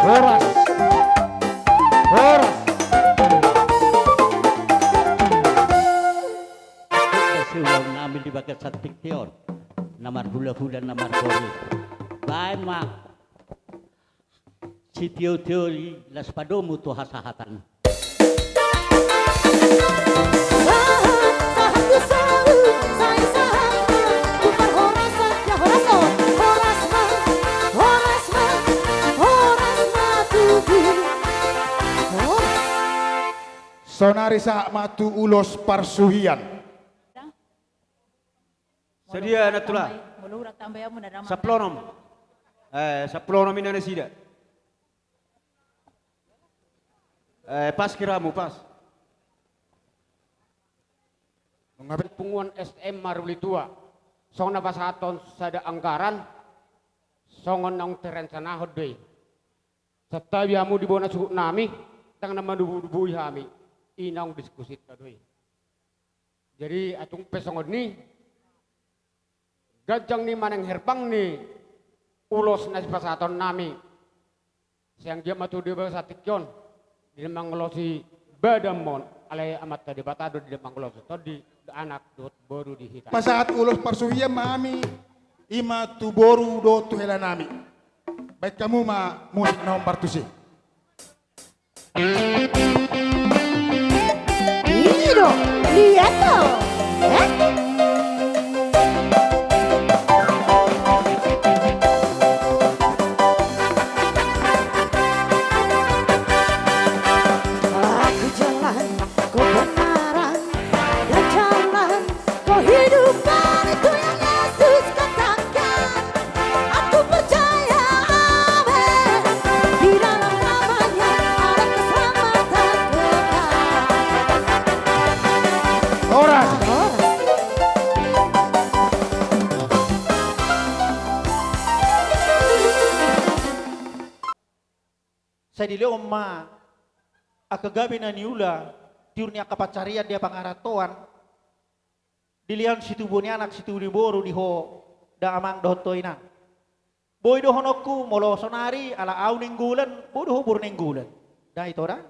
Horas. Horas. Siulang nami di bagasan tingki on, na marhula-hula, na margori. Baen ma sitio-tio i, laos padomu tu hasahatan. Sahat, sahat tu sahu, sai sahat ma tu parhorasan, ya horas on, horas ma, horas ma, horas ma tutu. Horas. Saonari sahat ma tu ulos parsuhian. Sadia na tula? Molo hurang tambai hamu na damang. Sampulu onom. Eh, sampulu onom i na nasida. Eh, pas kiramu, pas. Nunga be punguan S M Maruli Tua. Songon na pasahathon sada anggaran. Songon naung tarencanahon do i. Santabi hamu di bona suhut nami, ndang na mandubu-dubui hami. I naung diskusinta do i. Jadi, atung pe songon i, ganjang ni manang herbang ni ulos na sipasahaton nami. Sai anggiat ma tu Debata sahat tingki on, di na mangolosi badanmon, alai Amanta Debata do di na mangolosi tondi, anak dohot boru di hita. Pasahat ulos parsuhian ma hami, i ma tu boru dohot tu hela nami. Baen hamu ma musik na hombar tusi. I do, liat do. Eh? Aku jala Hidup baru itu yang Yesus katakan. Aku percaya, amin. Di dalam namanya ada keselamatan kekal. Horas. Horas. Sai dilehon ma angka gabe na niula, tiur ni angka pansarian di pangarantoan, dilehon situbu ni anak, situbu ni boru di ho da amang dohot ho inang. Boi dohononku molo sonari ala au Nainggolan, boi do ho boru Nainggolan. Da ito da?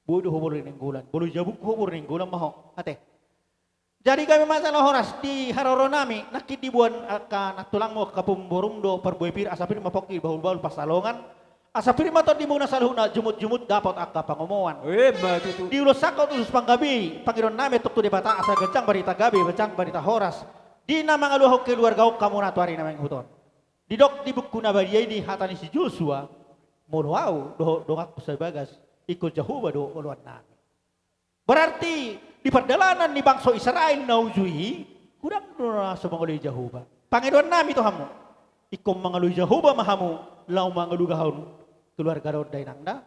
Boi do ho boru Nainggolan. Molo di jabungku ho boru Nainggolan ma ho. Ate. Jadi gabe ma jala horas di haroro nami, nangkin diboan angka nantulangmu, angka pamborum dohot parbue pir, asa pir ma pongki bahulbahul pansalongan, asa pir ma tondimuna saluhutna jumutjumut dapot angka pangomoan. Emma tutu. Di ulos sangkot ulos panggabean, pangidoan nami antong tu Debata asa ganjang barita gabe, ganjang barita horas di na mangaluahon keluarga on hamu na tu ari na mangihut on. Didok di buku na badia i di hata ni si Josua, molo au dohot donganku sai bagas, ingkon Jahowa do oloan nami. Berarti di pardalanan ni bangso Israel na uju i, hudang do na so mangaloi Jahowa. Pangidoan nami tu hamu, ingkon mangaloi Jahowa ma hamu laho mangalugahon keluarga on da inang da.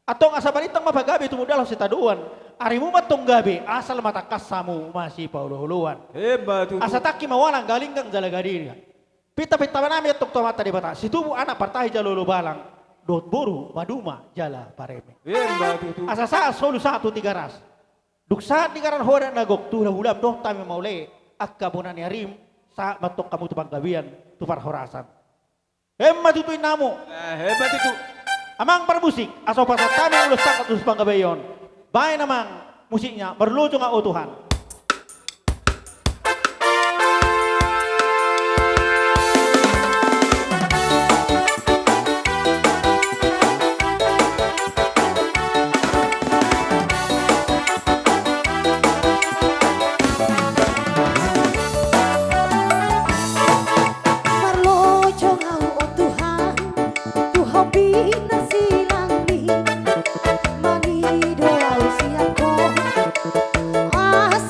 Antong asa balintang ma pagabe tumundalhon sitadoan, arimu ma antong gabe asal ma tangkas hamu masipaolooloan. Emma tutu. Asa tangki ma ualang, galinggang jala gadirian. Pintapinta ma nami antong tu Amanta Debata, situbu anak partahi jala olobalang, dohot boru maduma jala pareme. Emma tutu. Asa sahat solu sahat tu Tigaras. Dung sahat Tigaras ho anak na gok, tu hulahulam dohot hami mauliate angka bona ni arim, sahat ma antong hamu tu panggabean, tu parhorasan. Emma tutu inna hamu. Eh, emma tutu. Amang parmusik, asa hupasahat hami ulos sangkot ulos panggabean. Baen amang musikna, marlojong ahu Tuhan. Marlojong ahu, o Tuhan, tu Ho pinarsilangmi. Mangido ahu sian Ho, asa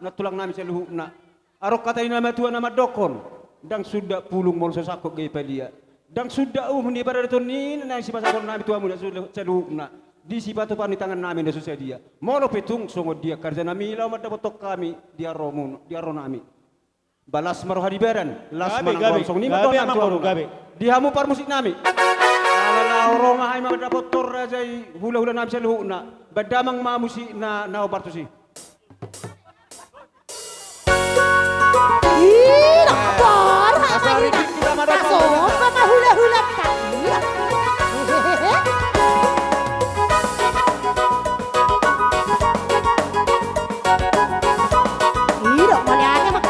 Nantulang nami saluhutna. Adong hata ni na matua na mandokkon, ndang suda pulung molo so sangkot gabe palia. Ndang suda uhum ni paradaton ni na sipasahaton nami tu hamuna saluhutna. Di sipatupa ni tangan nami na so sadia. Molo pe tung songon dia karja nami laho mandapothon hami di haromu, di haro nami. Ba las ma roha di badan, las ma nang roha, songon i ma tulang nami. Di hamu parmusik nami. Ala laho ro ma hami mandapothon raja i hulahula nami saluhutna. Ba damang ma musik na na opartusi. Ira, bora, asa ribut kita mada. Asa, apa ma hulahula ta? Ira. Ira, mauliate ma.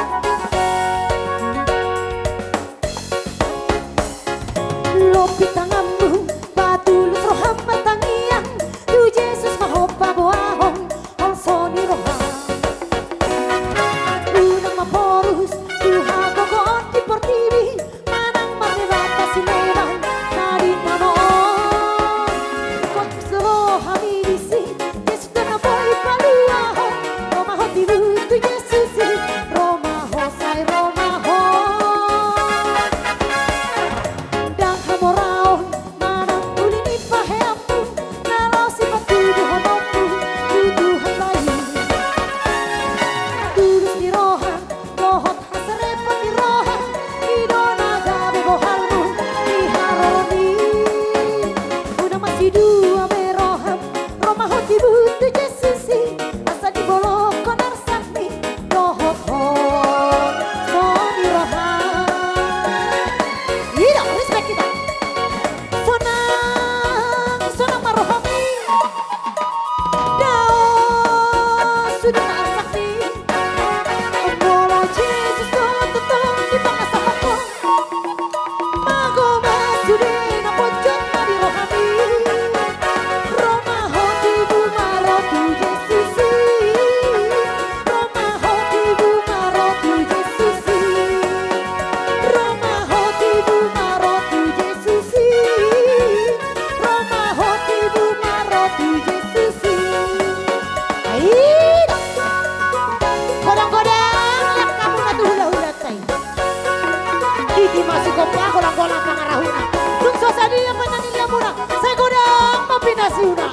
Lobi tanganmu, patulus roham martangiang, tu Jesus ma ho paboahon, holso ni roha. Unang ma porus tu hagogoon di portibi, manang mardebat sileban na di tano on. Kok selo hami disi, Jesus do na boi paluahon. Ro ma ho tibu tu Jesus i, ro ma ho sai ro ma ho. Ndang hamoraon manang uli ni paheanmu, na laos sipatuduhononmu tu Tuhan bayu. Tulus ni roha dohot haserepon ni roha, i do na gabe bohalmu di haroro i. Unang ma sidua be roham, ro ma ho tibu tu Jesus i, asa dibolongkon arsakmi dohot holso ni roha. I do, respect kita. Sonang, sonang ma rohami. Dao sude na arsakmi. Molo Jesus do tongtong dipangasahon ho, mago ma sude na ponjot na di rohami. Ro ma ho tibu ma ro tu Jesus i. Ro ma ho tibu ma ro tu Jesus i. Ro ma ho tibu ma ro tu Jesus i. Ro ma ho tibu ma ro tu Jesus i. Ai da. Godang-godang langkamuna tu hula-hula tai. Disi ma sigompa, godang-godang pangarahutna. Dung so sadia pe na nilehonmuna, sai godang ma pinasuna.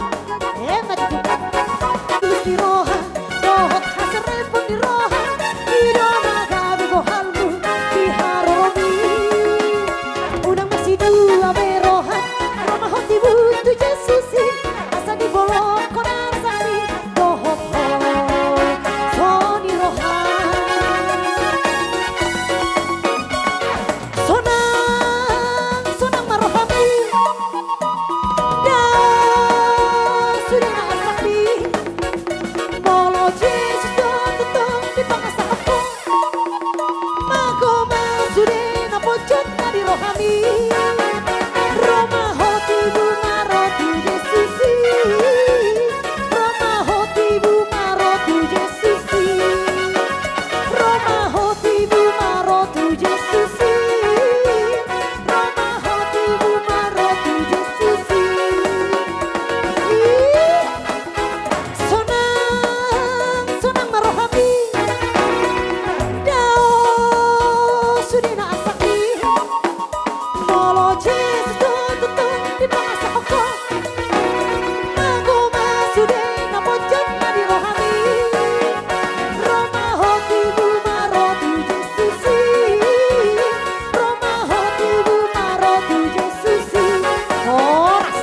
Emma tutu. Tulus ni roha dohot haserepon ni roha, i do na gabe bohalmu di haroro i. Unang ma sidua be roha, ro ma ho tibu tu Jesus i, asa dibolongkon arsakmi dohot holso ni roha. Sonang, sonang ma rohami. Dao sude na arsakmi. Molo Jesus do tongtong dipangasahon ho, mago ma sude na ponjot na di rohami. Ro ma ho tibu ma ro tu Jesus i. Ro ma ho tibu ma ro tu Jesus i. Ro ma ho tibu ma ro tu Jesus i. Ro ma ho tibu ma ro tu Jesus i. I. Sonang, sonang ma rohami. Dao sude na arsakmi. Molo Jesus do tongtong dipangasahon ho, mago ma sude na ponjot na di rohami. Ro ma ho tibu ma ro tu Jesus i. Ro ma ho tibu ma ro tu Jesus i. Horas.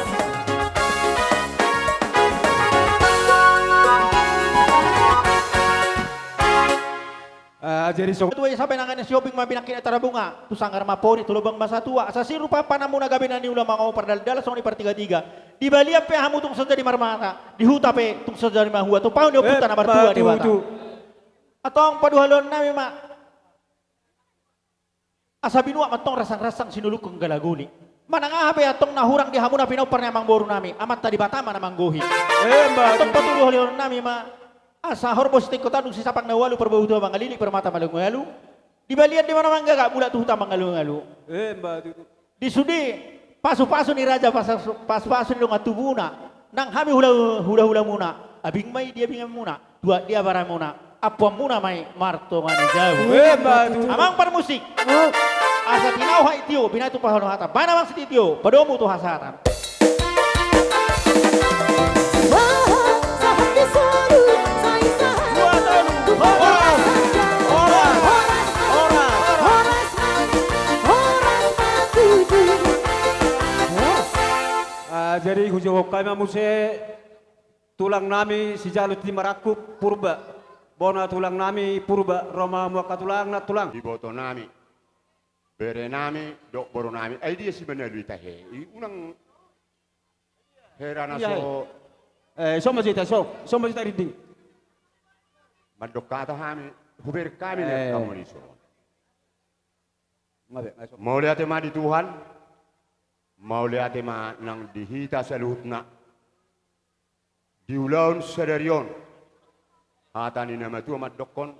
Ah, jadi so. Tua i sampe na ngana si Obing ma binangkit na tarabunga, tu sanggar ma pori, tu lobang ma satua, asa sirupamuna gabe na niula, mangomo pardaldalan songon i partigatiga. Di balian pe hamu tung so jadi marmata, di huta pe tung so jadi mahua, tu pahu ni ompunta na martua Debata. Antong paduahalonami ma. Asa binuat ma antong ransang-ransang sinulungkon galaguli. Manang aha pe antong na hurang di hamu na pinompar ni amangboru nami, Amanta Debata ma na manggohi. Emma tutu. Antong patuduahalonami ma. Asa horbo sitingkotan dung sisapang na ualu, parboru tua mangalilik, parmata mangalualu. Di balian di mana manggagak, mulak tu huta mangalualu. Emma tutu. Di sude pasu-pasu ni raja, pasu-pasu ni dongan tubuna, nang hami hula-, hula-hulamuna, abing ma i di abinganmuna, tuat di abaramuna. Ampuanmuna ma i martonga ni jabu. Emma tutu. Amang parmusik. Asa tinau hata i tio, binahen tu pahonon hata. Bahen amang sitio, padomu tu hasahatan. Aha, sahat ni solu, sai sahat. Dua, tolu. Horas. Horas. Horas. Horas. Horas. Ah, jadi hujaha hami ma muse tulang nami sijalo ti marangkup Purba. Bona tulang nami Purba, ro ma hamu angka tulang na tulang. Iboto nami, bere nami, dohot boru nami. Ai dia si Manalu i tahe. I unang hera na so. Eh, so ma jita, so, so ma jita rinding. Mandok hata hami, hubereng hami na hamu di son. Mauliate ma di Tuhan. Mauliate ma nang di hita saluhutna. Di ulaon sadari on, hata ni na matua mandokkon,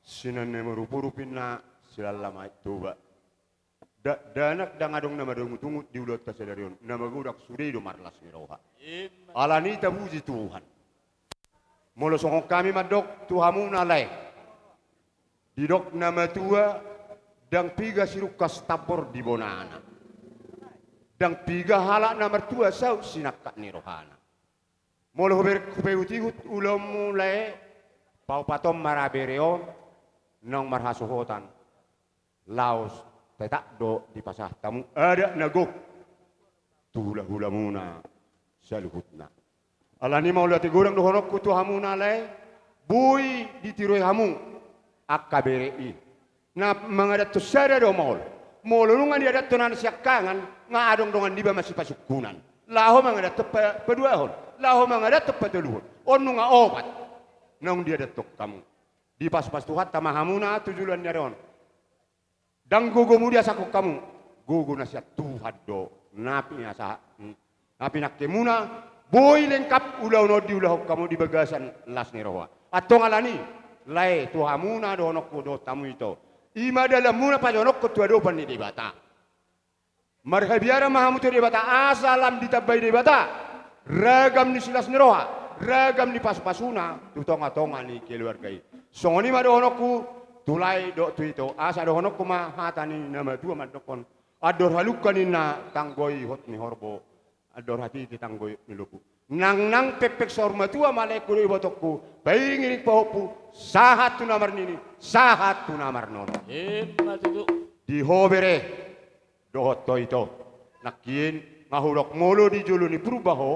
sian na marupurup ninna, silala ma i Toba. Dakdanak ndang adong na madungutungut di ulaonta sadari on, na magodang sude do marlas ni roha. Alani i tapuji Tuhan. Molo songon hami mandok tu hamuna lae, didok na matua, ndang piga sirungkas tambor di bonana. Ndang piga halak na martua saut sinangkap ni rohana. Molo huber-, hupaihutihut ulaonmu lae, paopathon ma ra bere on, naung marhasohotan. Laos tetap do dipasahat hamu adat na gok tu hulahulamuna saluhutna. Alani i mauliate godang dohononku tu hamuna lae, boi ditiroi hamu angka bere i. Na mangadanhon sada do maol. Molo nunga diadanhon na siangkangan, nga adong dongan niba masipasungkunan. Laho mangadanhon pa-, paduahon, laho mangadanhon patoluhon. On nunga opat naung diadanhon hamu. Dipasupasu Tuhanta ma hamuna tu joloan ni ari on. Ndang gogomu diasahon hamu, gogo na sian Tuhan do na pinasahat, na pinangkemuna. Boi lengkap ulaon on diulahon hamu di bagasan las ni roha. Antong alani i lae, tu hamuna dohononku dohot hamu ito, i ma dalanmuna pajonokhon tu adopan ni Debata. Marhabiaran ma hamu tu Debata asa lam ditambai Debata ragam ni silas ni roha, ragam ni pasupasuna tu tongatonga ni keluarga i. Songon i ma dohononku tu lae dohot tu ito, asa dohononku ma hata ni na matua mandokkon: Andor halumpang ninna tanggo i hot ni horbo, andor hatiti tanggo i hot ni lombu. Nangnang pekpek saur matua ma laengku dohot ibotongku, pairingiring pahompu, sahat tu na marnini, sahat tu na marnono. Emma tutu. Di ho bere dohot ho ito, nangkin nga hudok molo di jolo ni Purba ho,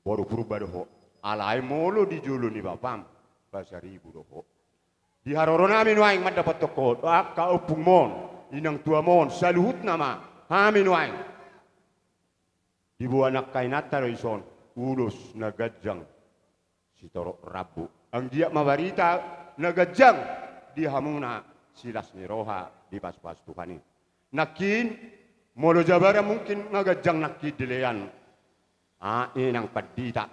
boru Purba do ho. Alai molo di jolo ni bapam, Pasaribu do ho. Di haroro nami nuaeng mandapothon ho, angka ompungmon, inangtuamon, saluhutna ma hami nuaeng. Diboan angka inanta do dison ulos na ganjang sitorop rambu. Anggiat ma barita na ganjang di hamuna, silas ni roha dipasupasu Tuhan i. Nangkin, molo jabaran mungkin nga ganjang nangkin dilean. Ah, inang pandita,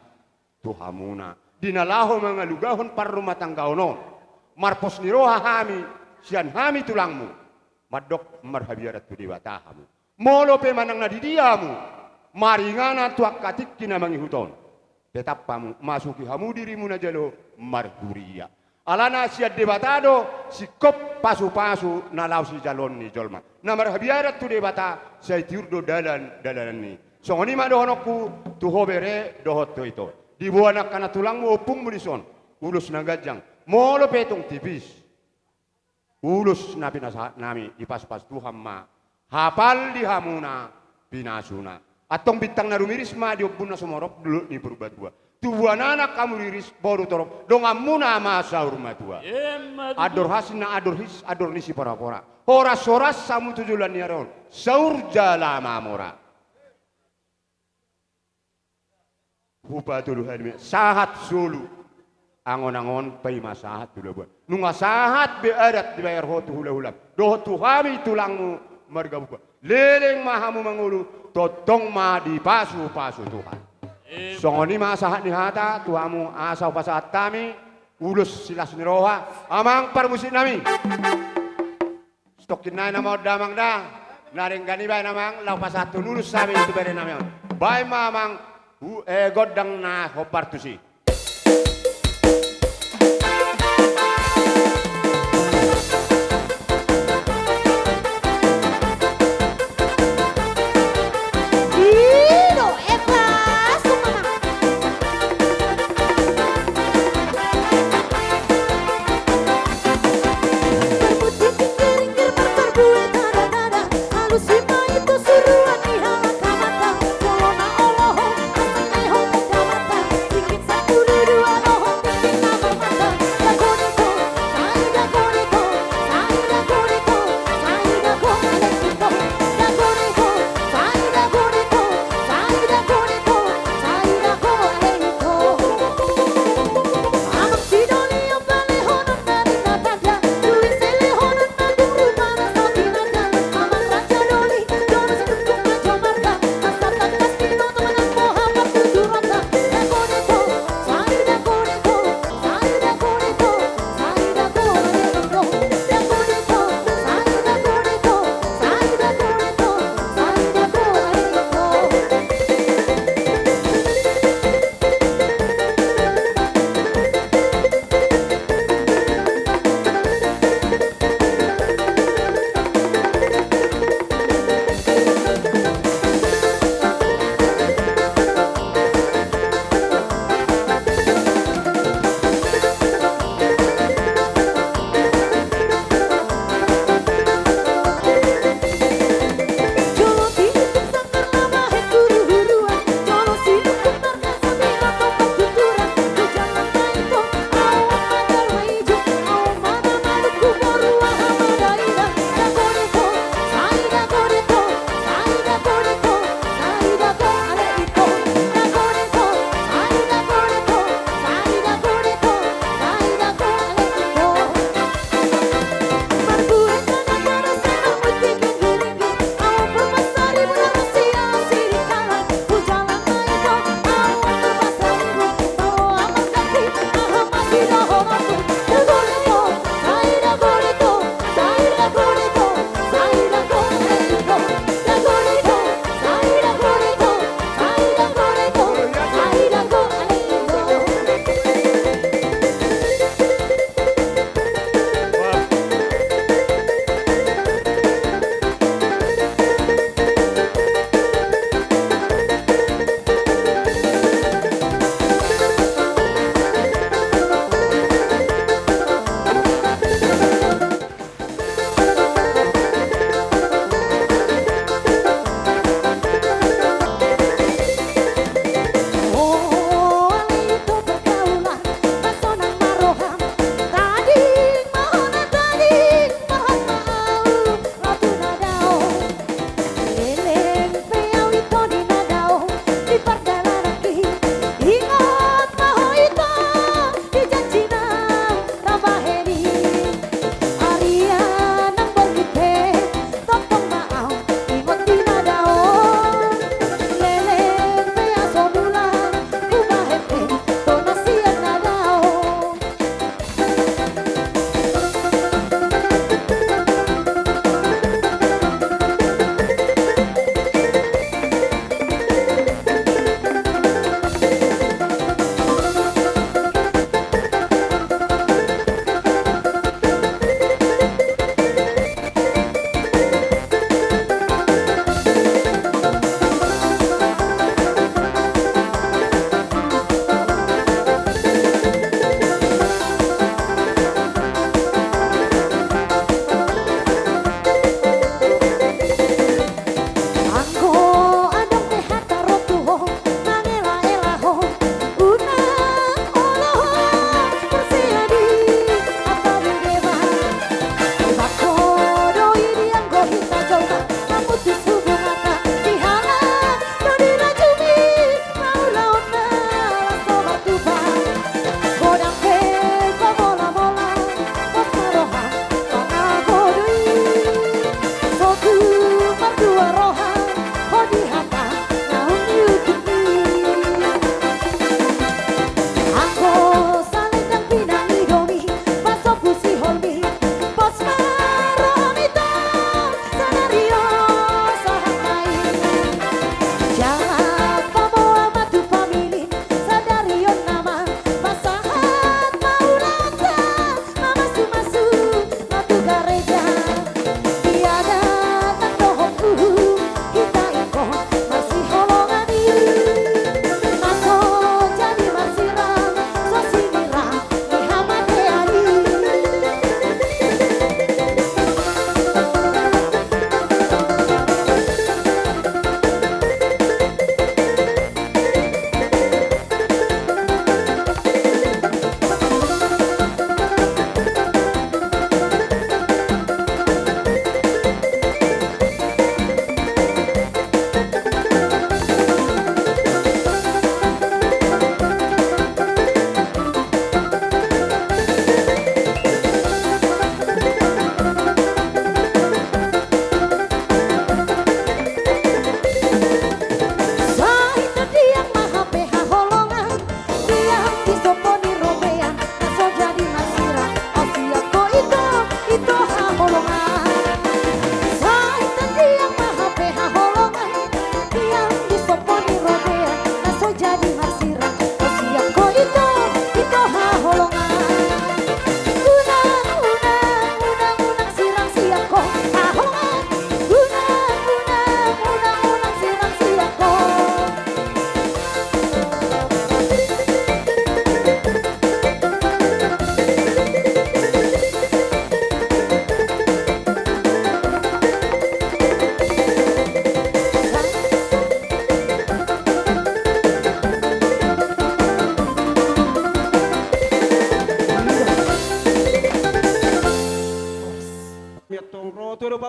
tu hamuna, di na laho mangalugahon parrumatanggaon on, marpos ni roha hami sian hami tulangmu, mandok marhabiaran tu Debata hamu. Molo pe manang na di dia hamu, maringanan tu angka tingki na mangihut on, tetap hamu, masuki hamu dirimu na jalo marhuria. Alana sian Debata do singkop pasupasu na laho sijaloon ni jolma. Na marhabiaran tu Debata, sai tiur do dalan, dalananna i. Songon i ma dohononku tu ho bere dohot ho ito. Diboan angka na tulangmu, ompungmu dison ulos na ganjang. Molo pe tung tipis ulos na pinasahat nami, dipasupasu Tuhan ma hapal di hamuna pinasuna. Antong bintang na rumiris ma di ombun na sumorop, dolok ni Purbatua. Tubuan anak hamu riris, boru torop, donganmuna ma saur matua. Emma tutu. Andor hasinna andor his, andor ni siporapora. Horashoras hamu tu joloan ni ari on, saur jala mamora. Hupatolu hami ma, sahat solu angonangon, paima sahat tu labuan. Nunga sahat be adat dibayar ho tu hulahulam dohot tu hami tulangmu marga Purba. Leleng ma hamu mangolu, tongtong ma dipasupasu Tuhan. Emma. Songon i ma sahat ni hata tu hamu, asa hupasahat hami ulos silas ni roha, amang parmusik nami. Stokkin nai nama on da amang da. Na denggan i baen amang, laho pasahathon ulos hami tu bere nami on. Baen ma amang, hu-, eh, gondang na hombar tusi.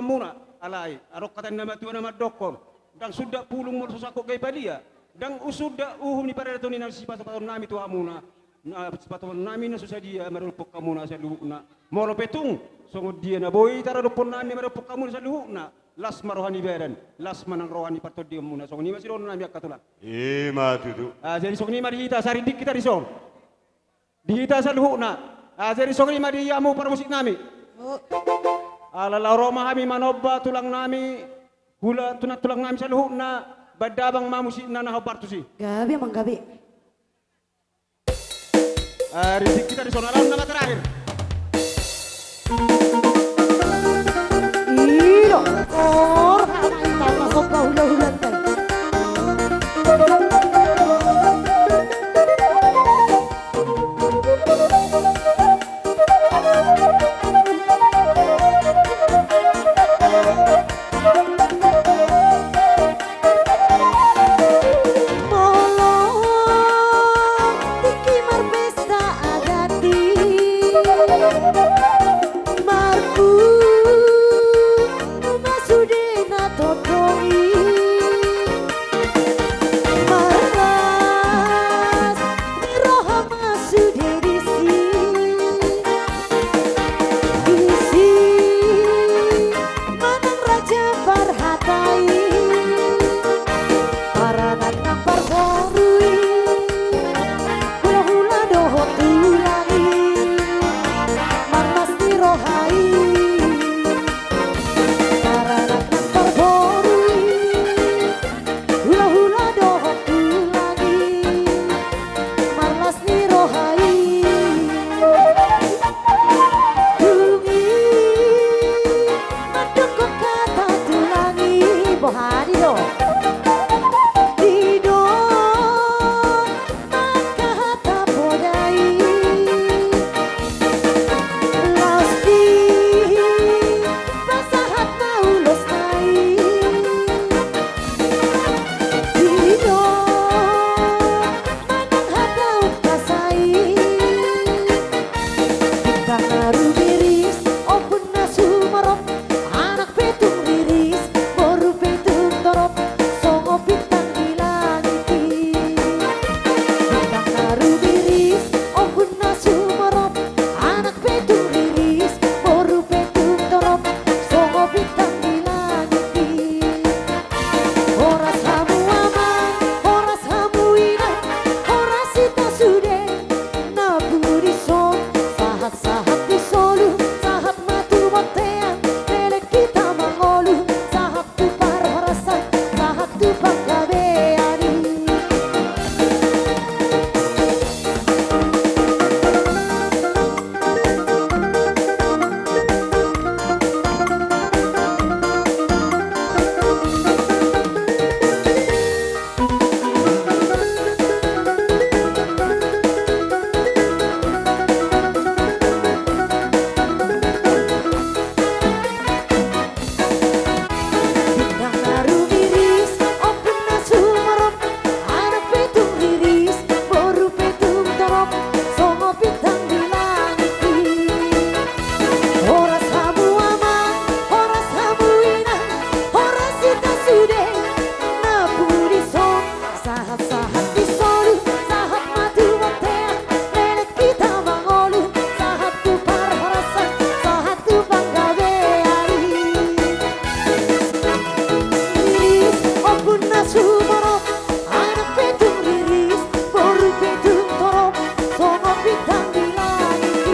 muna, alai adong hata ni na matua na mandokkon, ndang sundat pulung molo so sangkot gabe palia, ndang sundat uhum ni paradaton i na sipatopaton nami tu hamuna, na sipatopaton nami na so sadia maradophon hamuna saluhutna. Molo pe tung songon dia na boi taradophon nami maradophon hamuna saluhutna, las ma roha ni badan, las ma nang roha ni partondion muna. Songon i ma sidohonon nami angka tulang. I ma tutu. Ah, jadi songon i ma di hita, sarinding hita dison. Di hita saluhutna. Ah, jadi songon i ma di hamu parmusik nami. Oh. Ala laho ro ma hami manomba tulang nami, hula tulang, tulang nami saluhutna, baen damang ma musikna na hombar tusi. Gabe, amang, gabe. Ah, risik hita dison, alana nama terakhir. Ido, kor, hama ita, masuk ke hula-hula ntai. Molo tingki marpesta adat i, marpungu ma sude na tondong i. Marlas ni roha ma sude disi. Disi manang raja parhata i, paranak nang parboru i, hula-hula dohot tulang i, marlas ni roha i, paranak nang parboru i, hula-hula dohot tulang i, marlas ni roha i. Dung i mandokkon hata tulang i, boha di do? Di do angka hata poda i. Laos di pasahat na ulos nai. Di do manang hata umpasa i. Bintang na rumiris, ombun na sumorop, anak pe tung riris, boru pe tung torop, songon bintang di langit i. Bintang na rumiris, ombun na sumorop, anak pe tung riris, boru pe tung torop, songon bintang di langit i. Horas hamu amang, horas hamu inang, horas hita sude na pungu dison, sahat-sahat di solu, sahat ma tu bontean, leleng hita mangolu, sahat tu parhorasan, sahat tu panggabean i. Bintang na rumiris, ombun na sumorop, anak pe tung riris, boru pe tung torop, songon bintang di langit i. Horas hamu amang, horas hamu inang, horas hita sude na pungu dison, sahat-sahat di solu, sahat ma tu bontean, leleng hita mangolu, sahat tu parhorasan, sahat tu panggabean i. Riris, ombun na sumorop, anak pe tung riris, boru pe tung torop, songon bintang di langit i.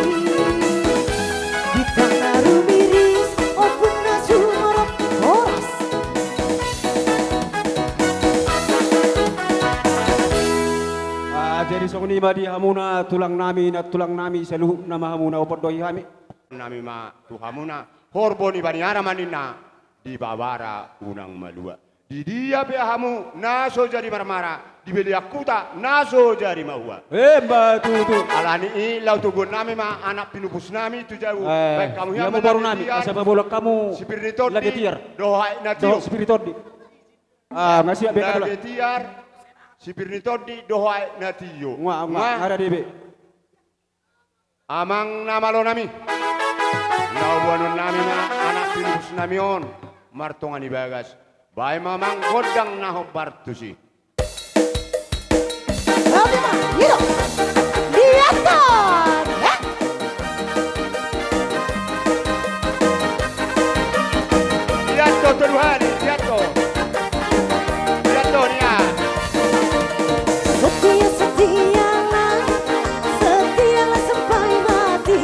Bintang na rumiris, ombun na sumorop, horas. Ah, jadi songon i ma di hamuna tulang nami, nantulang nami saluhutna ma hamuna, hupondohi hami. Nami ma tu hamuna, horbo ni baniara ma ninna, di babara unang malua. Di dia pe hamu na so jadi marmara, di balian huta na so jadi mahua. Emma tutu. Alani i laho tubuhon nami ma anak pinupus nami tu jabu. Eh, baen hamu ia hian ma boru nami, Lage Tiar, asa paboa hamu sipir ni tondi, Lage Tiar, dohot aek na tio. Dohot sipir ni tondi. Ah, nga siap be ka tulang. Lage Tiar, sipir ni tondi, dohot aek na tio. Nga, nga, nga. Nga ada debe. Amang na malo nami. Nau boanonnami ma anak pilipusnami on, martonga ni bagas. Baen ma amang gondang na hombar tusi. Oke ma, i do. Lihat do. Ya. Lihat do, tolu hali, lihat do. Lihat do, lihat. Setia, setialah, setialah sampai mati.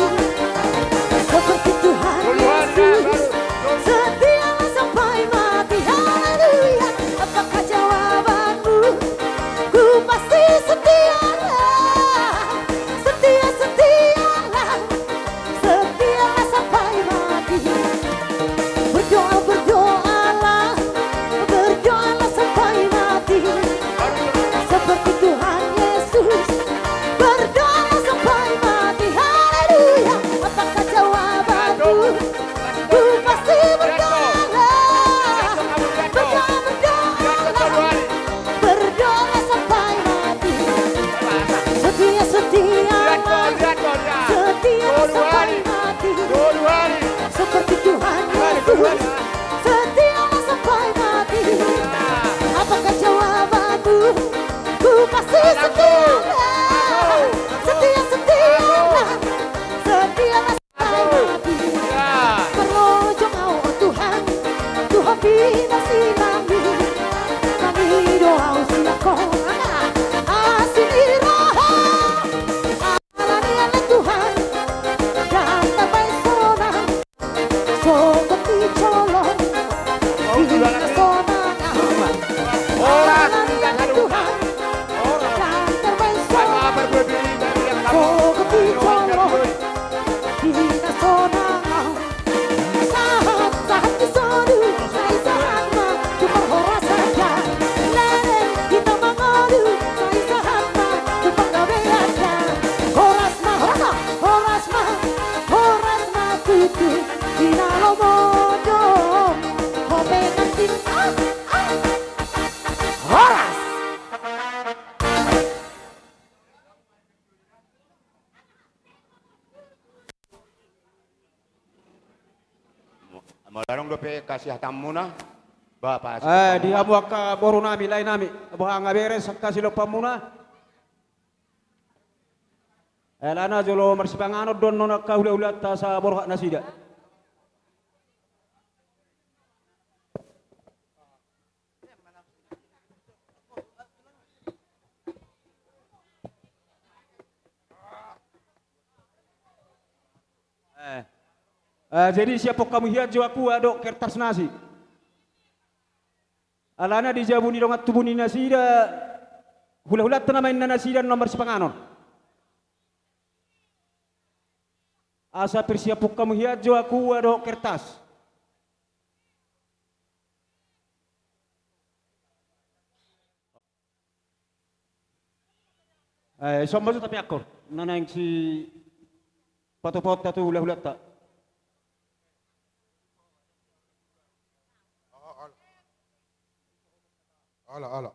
Seperti Tuhan Yesus, setialah sampai mati. Haleluya. Apakah jawabanmu? Ku pasti setialah, setia, setialah, setialah sampai mati. Berdoa, berdoalah, berdoalah sampai mati. Seperti Tuhan Yesus, berdoalah sampai mati. Haleluya. Apakah jawabanmu? Ku pasti berdoalah, berdoa, berdoalah, berdoalah sampai mati. Setia, setialah, setia sampai mati. Seperti Tuhan Yesus, setialah sampai mati. Apakah jawabanmu? Ku pasti setialah, setia, setialah, setialah. Parlojong ahu, o Tuhan, tu Ho pinarsilang i. Mangido ahu sian Ho, asi ni roha. Alani i ale Tuhan, ndang tarbaen sonang. Sogot ni jolom, ndang sonang ahu. Alani i ale Tuhan, ndang tarbaen sonang. Sogot ni jolom. Ndang sonang ahu. Sahat, sahat di solu, sai sahat ma tu parhorasan. Leleng hita mangolu, sai sahat ma tu panggabean. Horas ma, horas ma, horas ma, horas ma tutu. Di na lomo do, ho pengantin. Ah, ah. Horas. Molo adong dope hasihatanmuna, Bapak. Eh, di hamu angka boru nami, lae nami, boha nga beres angka silompanmuna? Eh, alana jolo marsipanganon do annon angka hulahulanta asa borhat nasida. Eh. Eh, jadi siaphon hamu hian jo akua dohot kertas nasi. Alana di jabu ni dongan tubu ni nasida, hulahulanta nama inna nasida annon marsipanganon. Asa persiaphon hamu hian jo akua dohot kertas. Eh, ison ma jo tapiakkon na naeng sipatupaonta tu hulahulanta. Ala, ala.